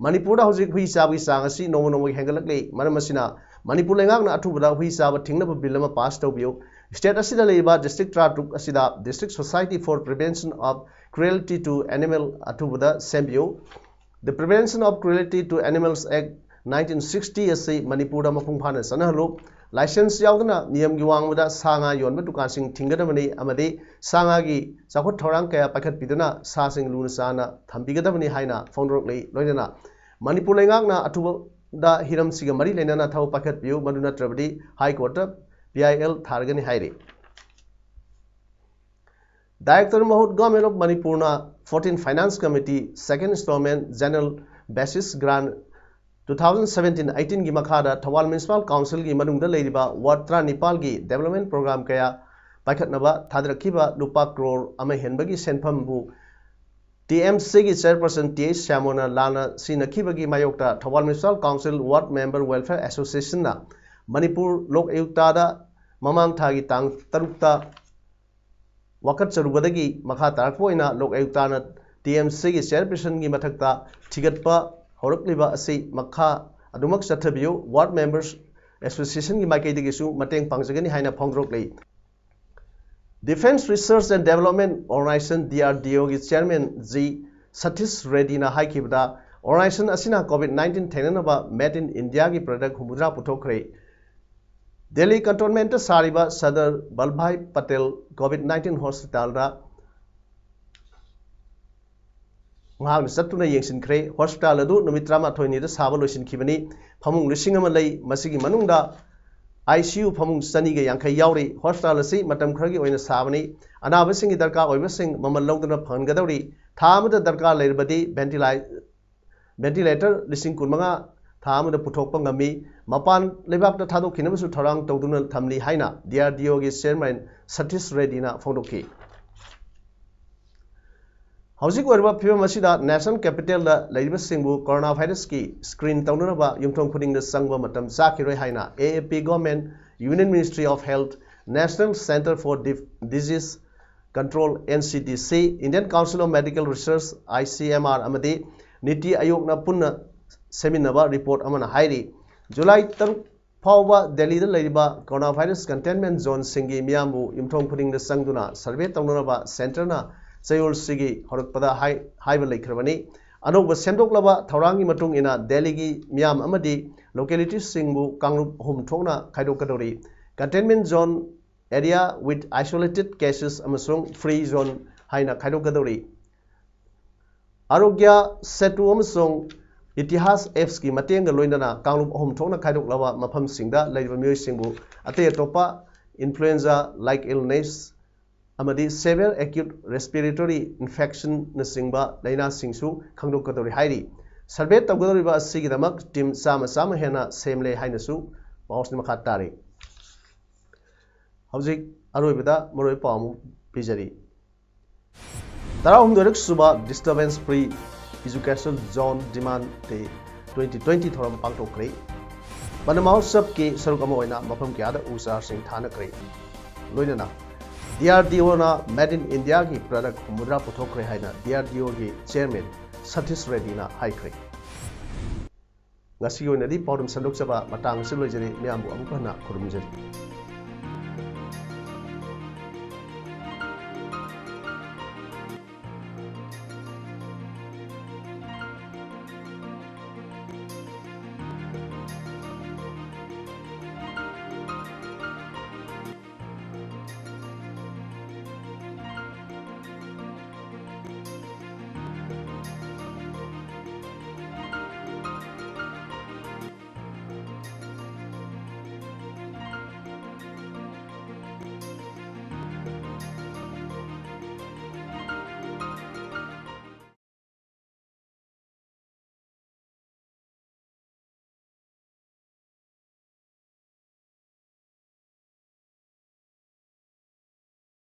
ꯃꯅꯤꯄꯨꯔꯗ ꯍꯧꯖꯤꯛ ꯍꯨꯏ ꯆꯥꯕꯒꯤ ꯆꯥꯡ ꯑꯁꯤ ꯅꯣꯡꯃ ꯅꯣꯡꯃꯒꯤ ꯍꯦꯟꯒꯠꯂꯛꯂꯤ꯫ ꯃꯔꯝ ꯑꯁꯤꯅ ꯃꯅꯤꯄꯨꯔ ꯂꯩꯉꯥꯛꯅ ꯑꯊꯨꯕꯗ ꯍꯨꯏ ꯆꯥꯕ ꯊꯤꯡꯅꯕ ꯕꯤꯜ ꯑꯃ ꯄꯥꯁ ꯇꯧꯕꯤꯌꯨ꯫ ꯁ꯭ꯇꯦꯠ ꯑꯁꯤꯗ ꯂꯩꯔꯤꯕ ꯗꯤꯁꯇ꯭ꯔꯤꯛ ꯇꯔꯥꯇꯔꯨꯛ ꯑꯁꯤꯗ District Society for Prevention of Cruelty to Animal ꯑꯊꯨꯕꯗ ꯁꯦꯝꯕꯤꯌꯨ꯫ The Prevention of Cruelty to Animals Act nineteen sixty ꯑꯁꯤ ꯃꯅꯤꯄꯨꯔꯗ ꯃꯄꯨꯡ ꯐꯥꯅ ꯆꯠꯅꯍꯜꯂꯨ꯫ ꯂꯥꯏꯁꯦꯟꯁ ꯌꯥꯎꯗꯅ ꯅꯤꯌꯝꯒꯤ ꯋꯥꯡꯃꯗ ꯁꯥ ꯉꯥ ꯌꯣꯟꯕ ꯗꯨꯀꯥꯟꯁꯤꯡ ꯊꯤꯡꯒꯗꯕꯅꯤ ꯑꯃꯗꯤ ꯁꯥ ꯉꯥꯒꯤ ꯆꯥꯎꯈꯠ ꯊꯧꯔꯥꯡ ꯀꯌꯥ ꯄꯥꯏꯈꯠꯄꯤꯗꯨꯅ ꯁꯥꯁꯤꯡ ꯂꯨꯅ ꯆꯥꯅ ꯊꯝꯕꯤꯒꯗꯕꯅꯤ ꯍꯥꯏꯅ ꯐꯣꯡꯗꯣꯔꯛꯂꯤ꯫ ꯂꯣꯏꯅꯅ ꯃꯅꯤꯄꯨꯔ ꯂꯩꯉꯥꯛꯅ ꯑꯊꯨꯕꯗ ꯍꯤꯔꯝꯁꯤꯒ ꯃꯔꯤ ꯂꯩꯅꯅ ꯊꯕꯛ ꯄꯥꯏꯈꯠꯄꯤꯌꯨ, ꯃꯗꯨ ꯅꯠꯇ꯭ꯔꯕꯗꯤ ꯍꯥꯏ ꯀꯣꯔꯠꯇ ꯄꯤ ꯑꯥꯏ ꯑꯦꯜ ꯊꯥꯔꯒꯅꯤ ꯍꯥꯏꯔꯤ꯫ ꯗꯥꯏꯔꯦꯛꯇꯔ ꯃꯍꯨꯠ, Government of ꯃꯅꯤꯄꯨꯔꯅ fourteen Finance Committee second installment general basis grant two thousand seventeen eighteenꯒꯤ ꯃꯈꯥꯗ ꯊꯧꯕꯥꯜ ꯃ꯭ꯌꯨꯅꯤꯁꯤꯄꯥꯜ ꯀꯥꯎꯟꯁꯤꯜꯒꯤ ꯃꯅꯨꯡꯗ ꯂꯩꯔꯤꯕ ꯋꯥꯔꯗ ꯇꯔꯥꯅꯤꯄꯥꯜꯒꯤ ꯗꯦꯕꯂꯞꯃꯦꯟ ꯄ꯭ꯔꯣꯒ꯭ꯔꯥꯝ ꯀꯌꯥ ꯄꯥꯏꯈꯠꯅꯕ ꯊꯥꯗꯔꯛꯈꯤꯕ ꯂꯨꯄꯥ ꯀ꯭ꯔꯣꯔ ꯑꯃ ꯍꯦꯟꯕꯒꯤ ꯁꯦꯟꯐꯝꯕꯨ TMCꯒꯤ chairperson T H ꯁ꯭ꯌꯥꯃꯣꯅ ꯂꯥꯟꯅ ꯁꯤꯅꯈꯤꯕꯒꯤ ꯃꯥꯌꯣꯛꯇ Thoubal Municipal Council Ward Member Welfare Associationꯅ Manipur Lok ꯑꯌꯨꯛꯇꯥꯗ ꯃꯃꯥꯡ ꯊꯥꯒꯤ ꯇꯥꯡ ꯇꯔꯨꯛꯇ ꯋꯥꯀꯠꯆꯔꯨꯕꯗꯒꯤ ꯃꯈꯥ ꯇꯥꯔꯛꯄ ꯑꯣꯏꯅ ꯂꯣꯛ ꯑꯌꯨꯛꯇꯥꯅ TMCꯒꯤ chairpersonꯒꯤ ꯃꯊꯛꯇ ꯊꯤꯒꯠꯄ ꯍꯧꯔꯛꯂꯤꯕ ꯑꯁꯤ ꯃꯈꯥ ꯑꯗꯨꯃꯛ ꯆꯠꯊꯕꯤꯌꯨ꯫ Ward Members Associationꯒꯤ ꯃꯥꯏꯀꯩꯗꯒꯤꯁꯨ ꯃꯇꯦꯡ ꯄꯥꯡꯖꯒꯅꯤ ꯍꯥꯏꯅ ꯐꯣꯡꯗꯣꯔꯛꯂꯤ꯫ Defence Research and Development Organisation, DRDOꯒꯤ chairman G Satish ꯔꯦꯗꯤꯅ ꯍꯥꯏꯈꯤꯕꯗ, organisation ꯑꯁꯤꯅ COVID nineteen ꯊꯦꯡꯅꯅꯕ Made in Indiaꯒꯤ product ꯍꯨꯝꯐꯨꯇꯔꯥ ꯄꯨꯊꯣꯛꯈ꯭ꯔꯦ꯫ ꯗꯦꯜꯂꯤ cantonmentꯇ ꯁꯥꯔꯤꯕ ꯁꯔꯗꯥꯔ ꯚꯜꯚꯥꯏ ꯄꯇꯦꯜ COVID nineteen hospitalꯗ ꯃꯍꯥꯛꯅ ꯆꯠꯇꯨꯅ ꯌꯦꯡꯁꯤꯟꯈ꯭ꯔꯦ꯫ Hospital ꯑꯗꯨ ꯅꯨꯃꯤꯠ ꯇꯔꯥꯃꯥꯊꯣꯏꯅꯤꯗ ꯁꯥꯕ ꯂꯣꯏꯁꯤꯟꯈꯤꯕꯅꯤ꯫ ꯐꯃꯨꯡ ꯂꯤꯁꯤꯡ ꯑꯃ ꯂꯩ꯫ ꯃꯁꯤꯒꯤ ꯃꯅꯨꯡꯗ ICU ꯐꯃꯨꯡ ꯆꯅꯤꯒ ꯌꯥꯡꯈꯩ ꯌꯥꯎꯔꯤ꯫ Hospital ꯑꯁꯤ ꯃꯇꯝ ꯈꯔꯒꯤ ꯑꯣꯏꯅ ꯁꯥꯕꯅꯤ꯫ ꯑꯅꯥꯕꯁꯤꯡꯒꯤ ꯗꯔꯀꯥꯔ ꯑꯣꯏꯕꯁꯤꯡ ꯃꯃꯜ ꯂꯧꯗꯨꯅ ꯐꯪꯍꯟꯒꯗꯧꯔꯤ꯫ ꯊꯥ ꯑꯃꯗ ꯗꯔꯀꯥꯔ ꯂꯩꯔꯕꯗꯤ ventili-, ventilator ꯂꯤꯁꯤꯡ ꯀꯨꯟꯃꯉꯥ ꯊꯥ ꯑꯃꯗ ꯄꯨꯊꯣꯛꯄ ꯉꯝꯃꯤ꯫ ꯃꯄꯥꯟ ꯂꯩꯕꯥꯛꯇ ꯊꯥꯗꯣꯛꯈꯤꯅꯕꯁꯨ ꯊꯧꯔꯥꯡ ꯇꯧꯗꯨꯅ ꯊꯝꯂꯤ ꯍꯥꯏꯅ DRDOꯒꯤ chairman ꯁꯇꯤꯁ ꯔꯦꯗꯤꯅ ꯐꯣꯡꯗꯣꯛꯈꯤ꯫ ꯍꯧꯖꯤꯛ ꯑꯣꯏꯔꯤꯕ ꯐꯤꯕꯝ ꯑꯁꯤꯗ national capitalꯗ ꯂꯩꯔꯤꯕꯁꯤꯡꯕꯨ corona virusꯀꯤ screen ꯇꯧꯅꯅꯕ ꯌꯨꯝꯊꯣꯡ ꯈꯨꯗꯤꯡꯗ ꯆꯪꯕ ꯃꯇꯝ ꯆꯥꯈꯤꯔꯣꯏ ꯍꯥꯏꯅ AAP government, Union Ministry of Health, National Centre for Dif-, Disease Control, NCDC, Indian Council of Medical Research, ICMR, ꯑꯃꯗꯤ NITI Aayogꯅ ꯄꯨꯟꯅ ꯁꯦꯝꯃꯤꯟꯅꯕ report ꯑꯃꯅ ꯍꯥꯏꯔꯤ꯫ July ꯇꯔꯨꯛ ꯐꯥꯎꯕ ꯗꯦꯜꯂꯤꯗ ꯂꯩꯔꯤꯕ corona virus containment zoneꯁꯤꯡꯒꯤ ꯃꯤꯌꯥꯝꯕꯨ ꯌꯨꯝꯊꯣꯡ ꯈꯨꯗꯤꯡꯗ ꯆꯪꯗꯨꯅ survey ꯇꯧꯅꯅꯕ centreꯅ ꯆꯌꯣꯜꯁꯤꯒꯤ ꯍꯧꯔꯛꯄꯗ ꯍꯥꯏ-, ꯍꯥꯏꯕ ꯂꯩꯈ꯭ꯔꯕꯅꯤ꯫ ꯑꯅꯧꯕ ꯁꯦꯝꯗꯣꯛꯂꯕ ꯊꯧꯔꯥꯡꯒꯤ ꯃꯇꯨꯡ ꯏꯟꯅ ꯗꯦꯜꯂꯤꯒꯤ ꯃꯤꯌꯥꯝ ꯑꯃꯗꯤ localityꯁꯤꯡꯕꯨ ꯀꯥꯡꯂꯨꯞ ꯑꯍꯨꯝ ꯊꯣꯛꯅ ꯈꯥꯏꯗꯣꯛꯀꯗꯧꯔꯤ꯫ Containment zone, area with isolated cases ꯑꯃꯁꯨꯡ free zone ꯍꯥꯏꯅ ꯈꯥꯏꯗꯣꯛꯀꯗꯧꯔꯤ꯫ ꯑꯥꯔꯣꯒ꯭ꯌ ꯁꯦꯇꯨ ꯑꯃꯁꯨꯡ ꯏꯇꯤꯍꯥꯁ appsꯀꯤ ꯃꯇꯦꯡꯒ ꯂꯣꯏꯅꯅ ꯀꯥꯡꯂꯨꯞ ꯑꯍꯨꯝ ꯊꯣꯛꯅ ꯈꯥꯏꯗꯣꯛꯂꯕ ꯃꯐꯝꯁꯤꯡꯗ ꯂꯩꯔꯤꯕ ꯃꯤꯑꯣꯏꯁꯤꯡꯕꯨ ꯑꯇꯩ ꯑꯇꯣꯞꯄ influenza-like illness ꯑꯃꯗꯤ severe acute respiratory infectionꯅꯆꯤꯡꯕ ꯂꯥꯏꯅꯥꯁꯤꯡꯁꯨ ꯈꯪꯗꯣꯛꯀꯗꯧꯔꯤ ꯍꯥꯏꯔꯤ꯫ Survey ꯇꯧꯒꯗꯧꯔꯤꯕ ꯑꯁꯤꯒꯤꯗꯃꯛ team ꯆꯥꯝꯃ ꯆꯥꯝꯃ ꯍꯦꯟꯅ ꯁꯦꯝꯂꯦ ꯍꯥꯏꯅꯁꯨ ꯄꯥꯎꯁꯤꯅ ꯃꯈꯥ ꯇꯥꯔꯤ꯫ ꯍꯧꯖꯤꯛ ꯑꯔꯣꯏꯕꯗ ꯃꯔꯨꯑꯣꯏꯕ ꯄꯥꯎ ꯑꯃꯨꯛ ꯄꯤꯖꯔꯤ꯫ ꯇꯔꯥꯍꯨꯝꯗꯣꯏꯔꯛ ꯁꯨꯕ Disturbance Free Education Zone Demand Day twenty twenty ꯊꯧꯔꯝ ꯄꯥꯡꯊꯣꯛꯈ꯭ꯔꯦ꯫ ꯕꯟ ꯃꯍꯣꯠꯁꯕꯀꯤ ꯁꯔꯨꯛ ꯑꯃ ꯑꯣꯏꯅ ꯃꯐꯝ ꯀꯌꯥꯗ ꯎ ꯆꯥꯔꯁꯤꯡ ꯊꯥꯅꯈ꯭ꯔꯦ꯫ ꯂꯣꯏꯅꯅ DRDOꯅ Made in Indiaꯒꯤ product ꯍꯨꯝꯐꯨꯇꯔꯥ ꯄꯨꯊꯣꯛꯈ꯭ꯔꯦ ꯍꯥꯏꯅ DRDOꯒꯤ chairman ꯁꯇꯤꯁ ꯔꯦꯗꯤꯅ ꯍꯥꯏꯈ꯭ꯔꯦ꯫ ꯉꯁꯤꯒꯤ ꯑꯣꯏꯅꯗꯤ ꯄꯥꯎꯗꯝ ꯁꯟꯗꯣꯛꯆꯕ ꯃꯇꯥꯡ ꯑꯁꯤꯗ ꯂꯣꯏꯖꯔꯦ꯫ ꯃꯌꯥꯝꯕꯨ ꯑꯃꯨꯛ ꯍꯟꯅ ꯈꯨꯔꯨꯝꯖꯔꯤ꯫